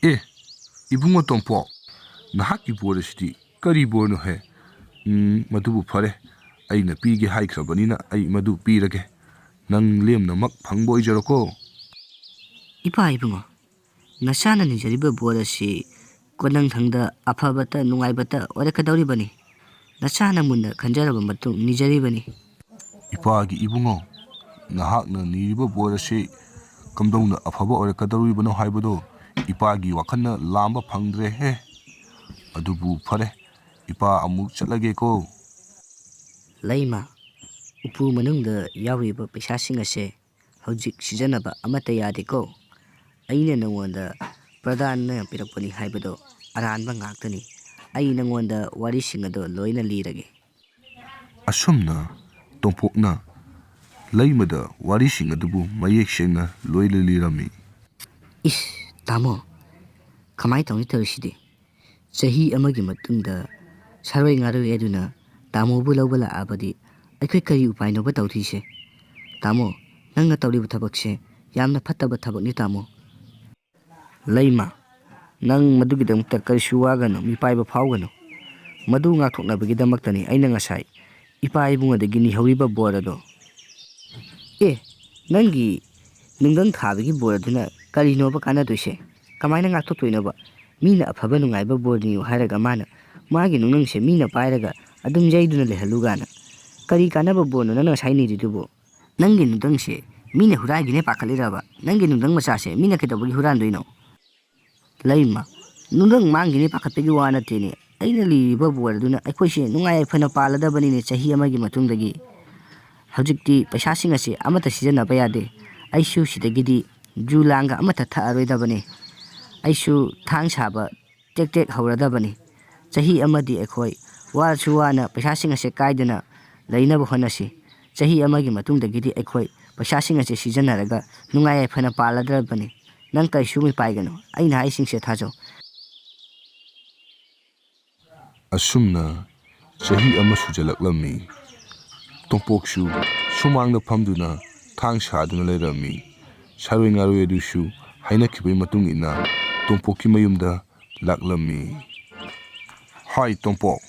ꯑꯦ, ꯏꯕꯨꯡꯉꯣ ꯇꯣꯝꯄꯣꯛ, ꯅꯍꯥꯛꯀꯤ ꯕꯣꯔ ꯑꯁꯤꯗꯤ ꯀꯔꯤ ꯕꯣꯔꯅꯣꯍꯦ? ꯎꯝ, ꯃꯗꯨꯕꯨ ꯐꯔꯦ, ꯑꯩꯅ ꯄꯤꯒꯦ ꯍꯥꯏꯈ꯭ꯔꯕꯅꯤꯅ ꯑꯩ ꯃꯗꯨ ꯄꯤꯔꯒꯦ꯫ ꯅꯪ ꯂꯦꯝꯅꯃꯛ ꯐꯪꯕ ꯑꯣꯏꯖꯔꯣꯀꯣ꯫ ꯏꯄꯥ ꯏꯕꯨꯡꯉꯣ, ꯅꯆꯥꯅ ꯅꯤꯖꯔꯤꯕ ꯕꯣꯔ ꯑꯁꯤ ꯀꯣꯟꯅꯪꯊꯪꯗ ꯑꯐꯕꯇ ꯅꯨꯡꯉꯥꯏꯕꯇ ꯑꯣꯏꯔꯛꯀꯗꯧꯔꯤꯕꯅꯤ꯫ ꯅꯆꯥꯅ ꯃꯨꯟꯅ ꯈꯟꯖꯔꯕ ꯃꯇꯨꯡ ꯅꯤꯖꯔꯤꯕꯅꯤ꯫ ꯏꯄꯥꯒꯤ ꯏꯕꯨꯡꯉꯣ, ꯅꯍꯥꯛꯅ ꯅꯤꯔꯤꯕ ꯕꯣꯔ ꯑꯁꯤ ꯀꯝꯗꯧꯅ ꯑꯐꯕ ꯑꯣꯏꯔꯛꯀꯗꯧꯔꯤꯕꯅꯣ ꯍꯥꯏꯕꯗꯨ ꯏꯄꯥꯒꯤ ꯋꯥꯈꯜꯅ ꯂꯥꯝꯕ ꯐꯪꯗ꯭ꯔꯦꯍꯦ꯫ ꯑꯗꯨꯕꯨ ꯐꯔꯦ, ꯏꯄꯥ ꯑꯃꯨꯛ ꯆꯠꯂꯒꯦꯀꯣ꯫ ꯂꯩꯃ, ꯎꯄꯨ ꯃꯅꯨꯡꯗ ꯌꯥꯎꯔꯤꯕ ꯄꯩꯁꯥꯁꯤꯡ ꯑꯁꯦ ꯍꯧꯖꯤꯛ ꯁꯤꯖꯤꯟꯅꯕ ꯑꯃꯠꯇ ꯌꯥꯗꯦꯀꯣ꯫ ꯑꯩꯅ ꯅꯉꯣꯟꯗ ꯄ꯭ꯔꯙꯥꯟꯅ ꯄꯤꯔꯛꯄꯅꯤ ꯍꯥꯏꯕꯗꯣ ꯑꯔꯥꯟꯕ ꯉꯥꯛꯇꯅꯤ꯫ ꯑꯩ ꯅꯉꯣꯟꯗ ꯋꯥꯔꯤꯁꯤꯡ ꯑꯗꯣ ꯂꯣꯏꯅ ꯂꯤꯔꯒꯦ꯫ ꯑꯁꯨꯝꯅ ꯇꯣꯝꯄꯣꯛꯅ ꯂꯩꯃꯗ ꯋꯥꯔꯤꯁꯤꯡ ꯑꯗꯨꯕꯨ ꯃꯌꯦꯛ ꯁꯦꯡꯅ ꯂꯣꯏꯅ ꯂꯤꯔꯝꯃꯤ꯫ ꯏꯁ, ꯇꯥꯃꯣ, ꯀꯃꯥꯏ ꯇꯧꯅꯤ ꯇꯧꯔꯤꯁꯤꯗꯤ? ꯆꯍꯤ ꯑꯃꯒꯤ ꯃꯇꯨꯡꯗ ꯁꯥꯔꯣꯏ ꯉꯥꯔꯣꯏ ꯑꯗꯨꯅ ꯇꯥꯃꯣꯕꯨ ꯂꯧꯕ ꯂꯥꯛꯑꯕꯗꯤ ꯑꯩꯈꯣꯏ ꯀꯔꯤ ꯎꯄꯥꯏꯅꯣꯕ ꯇꯧꯗꯣꯏꯁꯦ? ꯇꯥꯃꯣ, ꯅꯪꯅ ꯇꯧꯔꯤꯕ ꯊꯕꯛꯁꯦ ꯌꯥꯝꯅ ꯐꯠꯇꯕ ꯊꯕꯛꯅꯤ, ꯇꯥꯃꯣ꯫ ꯂꯩꯃ, ꯅꯪ ꯃꯗꯨꯒꯤꯗꯃꯛꯇ ꯀꯔꯤꯁꯨ ꯋꯥꯒꯅꯨ, ꯃꯤꯄꯥꯏꯕ ꯐꯥꯎꯒꯅꯨ꯫ ꯃꯗꯨ ꯉꯥꯛꯊꯣꯛꯅꯕꯒꯤꯗꯃꯛꯇꯅꯤ ꯑꯩꯅ ꯉꯁꯥꯏ ꯏꯄꯥ ꯏꯕꯨꯡ ꯑꯗꯒꯤ ꯅꯤꯍꯧꯔꯤꯕ ꯕꯣꯔ ꯑꯗꯣ꯫ ꯑꯦ, ꯅꯪꯒꯤ ꯅꯨꯡꯗꯪ ꯊꯥꯕꯒꯤ ꯕꯣꯔ ꯑꯗꯨꯅ ꯀꯔꯤꯅꯣꯕ ꯀꯥꯟꯅꯗꯣꯏꯁꯦ? ꯀꯃꯥꯏꯅ ꯉꯥꯛꯊꯣꯛꯇꯣꯏꯅꯣꯕ? ꯃꯤꯅ ꯑꯐꯕ ꯅꯨꯡꯉꯥꯏꯕ ꯕꯣꯔ ꯅꯤꯌꯨ ꯍꯥꯏꯔꯒ ꯃꯥꯅ ꯃꯥꯒꯤ ꯅꯨꯡꯗꯪꯁꯦ ꯃꯤꯅ ꯄꯥꯏꯔꯒ ꯑꯗꯨꯝ ꯌꯩꯗꯨꯅ ꯂꯩꯍꯜꯂꯨ ꯀꯥꯏꯅ꯫ ꯀꯔꯤ ꯀꯥꯟꯅꯕ ꯕꯣꯔꯅꯣ ꯅꯪꯅ ꯉꯁꯥꯏ ꯅꯤꯔꯤꯗꯨꯕꯨ? ꯅꯪꯒꯤ ꯅꯨꯡꯗꯪꯁꯦ ꯃꯤꯅ ꯍꯨꯔꯥꯏꯒꯤꯅꯦ ꯄꯥꯈꯠꯂꯤꯔꯕ? ꯅꯪꯒꯤ ꯅꯨꯡꯗꯪ ꯃꯆꯥꯁꯦ ꯃꯤꯅ ꯀꯩꯗꯧꯕꯒꯤ ꯍꯨꯔꯥꯟꯗꯣꯏꯅꯣ? ꯂꯩꯃ, ꯅꯨꯡꯗꯪ ꯃꯥꯡꯈꯤꯅꯤ ꯄꯥꯈꯠꯄꯒꯤ ꯋꯥ ꯅꯠꯇꯦꯅꯦ꯫ ꯑꯩꯅ ꯂꯤꯔꯤꯕ ꯕꯣꯔ ꯑꯗꯨꯅ ꯑꯩꯈꯣꯏꯁꯦ ꯅꯨꯡꯉꯥꯏ ꯌꯥꯏꯐꯅ ꯄꯥꯜꯂꯗꯕꯅꯤꯅꯦ ꯆꯍꯤ ꯑꯃꯒꯤ ꯃꯇꯨꯡꯗꯒꯤ꯫ ꯍꯧꯖꯤꯛꯇꯤ ꯄꯩꯁꯥꯁꯤꯡ ꯑꯁꯤ ꯑꯃꯠꯇ ꯁꯤꯖꯤꯟꯅꯕ ꯌꯥꯗꯦ꯫ ꯑꯩꯁꯨ ꯁꯤꯗꯒꯤꯗꯤ ꯖꯨ ꯂꯥꯡꯒ ꯑꯃꯠꯇ ꯊꯛꯑꯔꯣꯏꯗꯕꯅꯤ꯫ ꯑꯩꯁꯨ ꯊꯥꯡ ꯁꯥꯕ ꯇꯦꯛ ꯇꯦꯛ ꯍꯧꯔꯗꯕꯅꯤ꯫ ꯆꯍꯤ ꯑꯃꯗꯤ ꯑꯩꯈꯣꯏ ꯋꯥꯔꯁꯨ ꯋꯥꯅ ꯄꯩꯁꯥꯁꯤꯡ ꯑꯁꯦ ꯀꯥꯏꯗꯅ ꯂꯩꯅꯕ ꯍꯣꯠꯅꯁꯤ꯫ ꯆꯍꯤ ꯑꯃꯒꯤ ꯃꯇꯨꯡꯗꯒꯤꯗꯤ ꯑꯩꯈꯣꯏ ꯄꯩꯁꯥꯁꯤꯡ ꯑꯁꯦ ꯁꯤꯖꯤꯟꯅꯔꯒ ꯅꯨꯡꯉꯥꯏ ꯌꯥꯏꯐꯅ ꯄꯥꯜꯂꯗ꯭ꯔꯕꯅꯤ꯫ ꯅꯪ ꯀꯔꯤꯁꯨ ꯃꯤꯄꯥꯏꯒꯅꯨ꯫ ꯑꯩꯅ ꯍꯥꯏꯁꯤꯡꯁꯦ ꯊꯥꯖꯧ꯫ ꯑꯁꯨꯝꯅ ꯆꯍꯤ ꯑꯃ ꯁꯨꯖꯜꯂꯛꯂꯝꯃꯤ꯫ ꯇꯣꯝꯄꯣꯛꯁꯨ ꯁꯨꯃꯥꯡꯗ ꯐꯝꯗꯨꯅ ꯊꯥꯡ ꯁꯥꯗꯨꯅ ꯂꯩꯔꯝꯃꯤ꯫ ꯁꯥꯔꯣꯏ ꯉꯥꯔꯣꯏ ꯑꯗꯨꯁꯨ ꯍꯥꯏꯅꯈꯤꯕꯒꯤ ꯃꯇꯨꯡ ꯏꯟꯅ ꯇꯣꯝꯄꯣꯛꯀꯤ ꯃꯌꯨꯝꯗ ꯂꯥꯛꯂꯝꯃꯤ꯫ "ꯍꯥꯏ ꯇꯣꯝꯄꯣꯛ,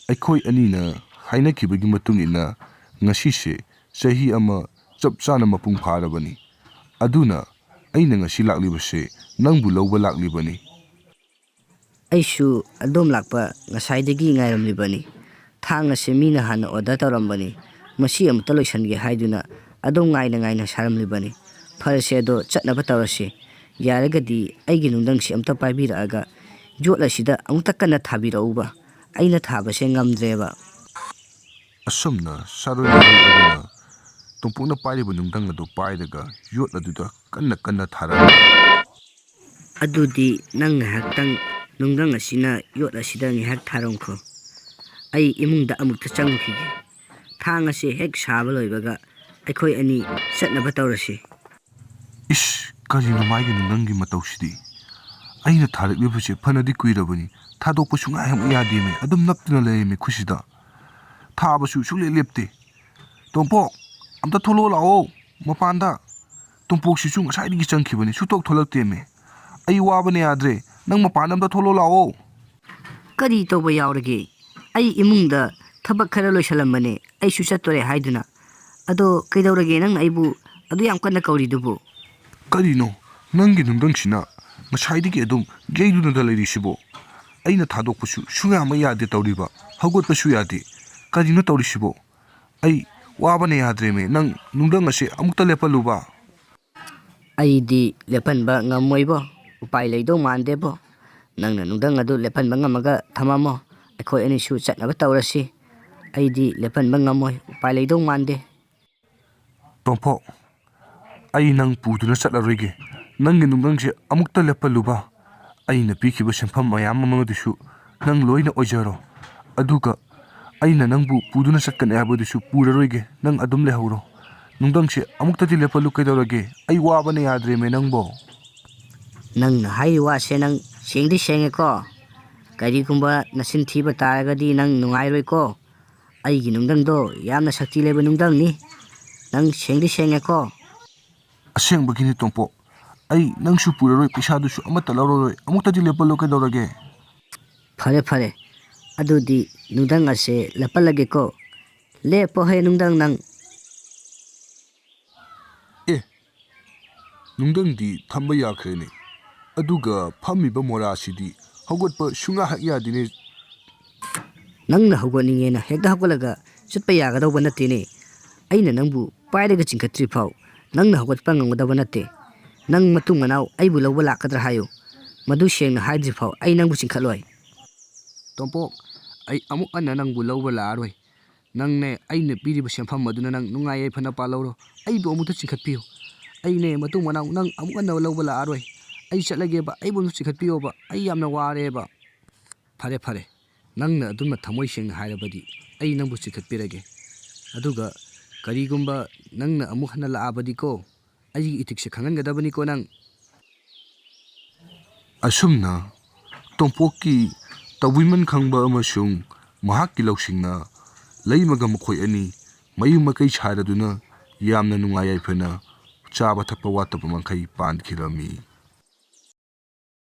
ꯑꯩꯈꯣꯏ ꯑꯅꯤꯅ ꯍꯥꯏꯅꯈꯤꯕꯒꯤ ꯃꯇꯨꯡ ꯏꯟꯅ ꯉꯁꯤꯁꯦ ꯆꯍꯤ ꯑꯃ ꯆꯞ ꯆꯥꯅ ꯃꯄꯨꯡ ꯐꯥꯔꯕꯅꯤ꯫ ꯑꯗꯨꯅ ꯑꯩꯅ ꯉꯁꯤ ꯂꯥꯛꯂꯤꯕꯁꯦ ꯅꯪꯕꯨ ꯂꯧꯕ ꯂꯥꯛꯂꯤꯕꯅꯤ꯫" ꯑꯩꯁꯨ ꯑꯗꯣꯝ ꯂꯥꯛꯄ ꯉꯁꯥꯏꯗꯒꯤ ꯉꯥꯏꯔꯝꯂꯤꯕꯅꯤ꯫ ꯊꯥꯡ ꯑꯁꯤ ꯃꯤꯅ ꯍꯥꯟꯅ ꯑꯣꯔꯗꯔ ꯇꯧꯔꯝꯕꯅꯤ꯫ ꯃꯁꯤ ꯑꯃꯨꯛꯇ ꯂꯣꯏꯁꯤꯟꯒꯦ ꯍꯥꯏꯗꯨꯅ ꯑꯗꯣꯝ ꯉꯥꯏꯅ ꯉꯥꯏꯅ ꯁꯥꯔꯝꯂꯤꯕꯅꯤ꯫ ꯐꯔꯁꯦ, ꯑꯗꯣ ꯆꯠꯅꯕ ꯇꯧꯔꯁꯤ꯫ ꯌꯥꯔꯒꯗꯤ ꯑꯩꯒꯤ ꯅꯨꯡꯗꯪꯁꯤ ꯑꯝꯇ ꯄꯥꯏꯕꯤꯔꯛꯑꯒ ꯌꯣꯠ ꯑꯁꯤꯗ ꯑꯃꯨꯛꯇ ꯀꯟꯅ ꯊꯥꯕꯤꯔꯛꯎꯕ꯫ ꯑꯩꯅ ꯊꯥꯕꯁꯦ ꯉꯝꯗ꯭ꯔꯦꯕ꯫ ꯑꯁꯨꯝꯅ ꯁꯥꯔꯣꯏ ꯉꯥꯔꯣꯏ ꯑꯗꯨꯅ ꯇꯣꯝꯄꯣꯛꯅ ꯄꯥꯏꯔꯤꯕ ꯅꯨꯡꯗꯪ ꯑꯗꯨ ꯄꯥꯏꯔꯒ ꯌꯣꯠ ꯑꯗꯨꯗ ꯀꯟꯅ ꯀꯟꯅ ꯊꯥꯔꯝꯃꯤ꯫ ꯑꯗꯨꯗꯤ ꯅꯪ ꯉꯥꯏꯍꯥꯛꯇꯪ ꯅꯨꯡꯗꯪ ꯑꯁꯤꯅ ꯌꯣꯠ ꯑꯁꯤꯗ ꯉꯥꯏꯍꯥꯛ ꯊꯥꯔꯝꯈꯣ꯫ ꯑꯩ ꯏꯃꯨꯡꯗ ꯑꯃꯨꯛꯇ ꯆꯪꯉꯨꯈꯤꯒꯦ꯫ ꯊꯥꯡ ꯑꯁꯤ ꯍꯦꯛ ꯁꯥꯕ ꯂꯣꯏꯕꯒ ꯑꯩꯈꯣꯏ ꯑꯅꯤ ꯆꯠꯅꯕ ꯇꯧꯔꯁꯤ꯫ ꯏꯁ, ꯀꯔꯤꯅꯣ ꯃꯥꯒꯤ ꯅꯨꯡꯗꯪꯒꯤ ꯃꯇꯧꯁꯤꯗꯤ? ꯑꯩꯅ ꯊꯥꯔꯛꯂꯤꯕꯁꯦ ꯐꯅꯗꯤ ꯀꯨꯏꯔꯕꯅꯤ, ꯊꯥꯗꯣꯛꯄ ꯁꯨꯡꯌꯥ ꯍꯦꯛ ꯌꯥꯗꯦꯃꯦ, ꯑꯗꯨꯝ ꯅꯞꯇꯨꯅ ꯂꯩꯔꯦꯃꯦ ꯈꯨꯠꯁꯤꯗ꯫ ꯊꯥꯕꯁꯨ ꯁꯨꯡꯂꯦꯞ ꯂꯦꯞꯇꯦ꯫ "ꯇꯣꯝꯄꯣꯛ, ꯑꯝꯇ ꯊꯣꯛꯂꯛꯑꯣ ꯂꯥꯛꯑꯣ ꯃꯄꯥꯟꯗ꯫ ꯇꯣꯝꯄꯣꯛꯁꯤꯁꯨ ꯉꯁꯥꯏꯗꯒꯤ ꯆꯪꯈꯤꯕꯅꯤ, ꯁꯨꯊꯣꯛ ꯊꯣꯛꯂꯛꯇꯦꯃꯦ꯫ ꯑꯩ ꯋꯥꯕꯅ ꯌꯥꯗ꯭ꯔꯦ, ꯅꯪ ꯃꯄꯥꯟꯗ ꯑꯝꯇ ꯊꯣꯛꯂꯛꯑꯣ ꯂꯥꯛꯑꯣ꯫" "ꯀꯔꯤ ꯇꯧꯕ ꯌꯥꯎꯔꯒꯦ? ꯑꯩ ꯏꯃꯨꯡꯗ ꯊꯕꯛ ꯈꯔ ꯂꯣꯏꯁꯜꯂꯝꯕꯅꯦ, ꯑꯩꯁꯨ ꯆꯠꯇꯣꯔꯦ ꯍꯥꯏꯗꯨꯅ꯫ ꯑꯗꯣ ꯀꯩꯗꯧꯔꯒꯦ ꯅꯪꯅ ꯑꯩꯕꯨ ꯑꯗꯨ ꯌꯥꯝ ꯀꯟꯅ ꯀꯧꯔꯤꯗꯨꯕꯨ?" "ꯀꯔꯤꯅꯣ? ꯅꯪꯒꯤ ꯅꯨꯡꯗꯪꯁꯤꯅ ꯉꯁꯥꯏꯗꯒꯤ ꯑꯗꯨꯝ ꯌꯩꯗꯨꯅꯗ ꯂꯩꯔꯤꯁꯤꯕꯣ? ꯑꯩꯅ ꯊꯥꯗꯣꯛꯄꯁꯨ ꯁꯨꯡꯌꯥꯃꯛ ꯌꯥꯗꯦ ꯇꯧꯔꯤꯕ, ꯍꯧꯒꯠꯄꯁꯨ ꯌꯥꯗꯦ꯫ ꯀꯔꯤꯅꯣ ꯇꯧꯔꯤꯁꯤꯕꯣ? ꯑꯩ ꯋꯥꯕꯅ ꯌꯥꯗ꯭ꯔꯦꯃꯦ, ꯅꯪ ꯅꯨꯡꯗꯪ ꯑꯁꯦ ꯑꯃꯨꯛꯇ ꯂꯦꯞꯍꯜꯂꯨꯕ꯫" "ꯑꯩꯗꯤ ꯂꯦꯞꯍꯟꯕ ꯉꯝꯃꯣꯏꯕꯣ, ꯎꯄꯥꯏ ꯂꯩꯗꯧ ꯃꯥꯟꯗꯦꯕꯣ꯫ ꯅꯪꯅ ꯅꯨꯡꯗꯪ ꯑꯗꯨ ꯂꯦꯞꯍꯟꯕ ꯉꯝꯃꯒ ꯊꯝꯃꯝꯃꯣ, ꯑꯩꯈꯣꯏ ꯑꯅꯤꯁꯨ ꯆꯠꯅꯕ ꯇꯧꯔꯁꯤ꯫ ꯑꯩꯗꯤ ꯂꯦꯞꯍꯟꯕ ꯉꯝꯃꯣꯏ, ꯎꯄꯥꯏ ꯂꯩꯗꯧ ꯃꯥꯟꯗꯦ꯫" "ꯇꯣꯝꯄꯣꯛ, ꯑꯩ ꯅꯪ ꯄꯨꯗꯨꯅ ꯆꯠꯂꯔꯣꯏꯒꯦ꯫ ꯅꯪꯒꯤ ꯅꯨꯡꯗꯪꯁꯦ ꯑꯃꯨꯛꯇ ꯂꯦꯞꯍꯜꯂꯨꯕ꯫ ꯑꯩꯅ ꯄꯤꯈꯤꯕ ꯁꯦꯟꯐꯝ ꯃꯌꯥꯝ ꯑꯃꯗꯨꯁꯨ ꯅꯪ ꯂꯣꯏꯅ ꯑꯣꯏꯖꯔꯣ꯫ ꯑꯗꯨꯒ ꯑꯩꯅ ꯅꯪꯕꯨ ꯄꯨꯗꯨꯅ ꯆꯠꯀꯅꯤ ꯍꯥꯏꯕꯗꯨꯁꯨ ꯄꯨꯔꯔꯣꯏꯒꯦ, ꯅꯪ ꯑꯗꯨꯝ ꯂꯩꯍꯧꯔꯣ꯫ ꯅꯨꯡꯗꯪꯁꯦ ꯑꯃꯨꯛꯇꯗꯤ ꯂꯦꯞꯍꯜꯂꯨ ꯀꯩꯗꯧꯔꯒꯦ? ꯑꯩ ꯋꯥꯕꯅ ꯌꯥꯗ꯭ꯔꯦꯃꯦ ꯅꯪꯕꯣ꯫" "ꯅꯪꯅ ꯍꯥꯏꯔꯤ ꯋꯥꯁꯦ ꯅꯪ ꯁꯦꯡꯗꯤ ꯁꯦꯡꯉꯦꯀꯣ꯫ ꯀꯔꯤꯒꯨꯝꯕ ꯅꯆꯤꯟ ꯊꯤꯕ ꯇꯥꯔꯒꯗꯤ ꯅꯪ ꯅꯨꯡꯉꯥꯏꯔꯣꯏꯀꯣ꯫ ꯑꯩꯒꯤ ꯅꯨꯡꯗꯪꯗꯣ ꯌꯥꯝꯅ ꯁꯛꯇꯤ ꯂꯩꯕ ꯅꯨꯡꯗꯪꯅꯤ꯫ ꯅꯪ ꯁꯦꯡꯗꯤ ꯁꯦꯡꯉꯦꯀꯣ꯫" "ꯑꯁꯦꯡꯕꯒꯤꯅꯤ ꯇꯣꯝꯄꯣꯛ, ꯑꯩ ꯅꯪꯁꯨ ꯄꯨꯔꯔꯣꯏ, ꯄꯩꯁꯥꯗꯨꯁꯨ ꯑꯃꯠꯇ ꯂꯧꯔꯔꯣꯏ, ꯑꯃꯨꯛꯇꯗꯤ ꯂꯦꯞꯍꯜꯂꯨ ꯀꯩꯗꯧꯔꯒꯦ?" "ꯐꯔꯦ ꯐꯔꯦ, ꯑꯗꯨꯗꯤ ꯅꯨꯡꯗꯪ ꯑꯁꯦ ꯂꯦꯞꯍꯜꯂꯒꯦꯀꯣ꯫ ꯂꯦꯞꯄꯣꯍꯦ ꯅꯨꯡꯗꯪ ꯅꯪ꯫" "ꯑꯦ, ꯅꯨꯡꯗꯪꯗꯤ ꯊꯝꯕ ꯌꯥꯈ꯭ꯔꯦꯅꯦ, ꯑꯗꯨꯒ ꯐꯝꯃꯤꯕ ꯃꯣꯔꯥꯁꯤꯗꯤ ꯍꯧꯒꯠꯄ ꯁꯨꯡꯌꯥ ꯍꯦꯛ ꯌꯥꯗꯦꯅꯦ꯫" "ꯅꯪꯅ ꯍꯧꯒꯠꯅꯤꯡꯉꯦꯅ ꯍꯦꯛꯇ ꯍꯧꯒꯠꯂꯒ ꯆꯠꯄ ꯌꯥꯒꯗꯧꯕ ꯅꯠꯇꯦꯅꯦ꯫ ꯑꯩꯅ ꯅꯪꯕꯨ ꯄꯥꯏꯔꯒ ꯆꯤꯡꯈꯠꯇ꯭ꯔꯤ ꯐꯥꯎ ꯅꯪꯅ ꯍꯧꯒꯠꯄ ꯉꯝꯒꯗꯕ ꯅꯠꯇꯦ꯫ ꯅꯪ ꯃꯇꯨꯡ ꯃꯅꯥꯎ ꯑꯩꯕꯨ ꯂꯧꯕ ꯂꯥꯛꯀꯗ꯭ꯔꯥ ꯍꯥꯏꯌꯨ꯫ ꯃꯗꯨ ꯁꯦꯡꯅ ꯍꯥꯏꯗ꯭ꯔꯤ ꯐꯥꯎ ꯑꯩ ꯅꯪꯕꯨ ꯆꯤꯡꯈꯠꯂꯣꯏ꯫" "ꯇꯣꯝꯄꯣꯛ, ꯑꯩ ꯑꯃꯨꯛ ꯍꯟꯅ ꯅꯪꯕꯨ ꯂꯧꯕ ꯂꯥꯛꯑꯔꯣꯏ꯫ ꯅꯪꯅꯦ ꯑꯩꯅ ꯄꯤꯔꯤꯕ ꯁꯦꯟꯐꯝ ꯑꯗꯨꯅ ꯅꯪ ꯅꯨꯡꯉꯥꯏ ꯌꯥꯏꯐꯅ ꯄꯥꯜꯍꯧꯔꯣ꯫ ꯑꯩꯕꯨ ꯑꯃꯨꯛꯇ ꯆꯤꯡꯈꯠꯄꯤꯌꯨ꯫ ꯑꯩꯅꯦ ꯃꯇꯨꯡ ꯃꯅꯥꯎ ꯅꯪ ꯑꯃꯨꯛ ꯍꯟꯅ ꯂꯧꯕ ꯂꯥꯛꯑꯔꯣꯏ꯫ ꯑꯩ ꯆꯠꯂꯒꯦꯕ, ꯑꯩꯕꯨ ꯑꯃꯨꯛ ꯆꯤꯡꯈꯠꯄꯤꯌꯣꯕ꯫ ꯑꯩ ꯌꯥꯝꯅ ꯋꯥꯔꯦꯕ꯫" "ꯐꯔꯦ, ꯐꯔꯦ꯫ ꯅꯪꯅ ꯑꯗꯨꯝꯅ ꯊꯃꯣꯏ ꯁꯦꯡꯅ ꯍꯥꯏꯔꯕꯗꯤ ꯑꯩ ꯅꯪꯕꯨ ꯆꯤꯡꯈꯠꯄꯤꯔꯒꯦ꯫ ꯑꯗꯨꯒ ꯀꯔꯤꯒꯨꯝꯕ ꯅꯪꯅ ꯑꯃꯨꯛ ꯍꯟꯅ ꯂꯥꯛꯑꯕꯗꯤꯀꯣ, ꯑꯩꯒꯤ ꯏꯊꯤꯛꯁꯦ ꯈꯪꯍꯟꯒꯗꯕꯅꯤꯀꯣ ꯅꯪ꯫" ꯑꯁꯨꯝꯅ ꯇꯣꯝꯄꯣꯛꯀꯤ ꯇꯧꯕꯤꯃꯟ ꯈꯪꯕ ꯑꯃꯁꯨꯡ ꯃꯍꯥꯛꯀꯤ ꯂꯧꯁꯤꯡꯅ ꯂꯩꯃꯒ ꯃꯈꯣꯏ ꯑꯅꯤ ꯃꯌꯨꯝ ꯃꯀꯩ ꯁꯥꯗꯗꯨꯅ ꯌꯥꯝꯅ ꯅꯨꯡꯉꯥꯏ ꯌꯥꯏꯐꯅ ꯆꯥꯕ ꯊꯛꯄ ꯋꯥꯠꯇꯕ ꯃꯈꯩ ꯄꯥꯟꯈꯤꯔꯝꯃꯤ꯫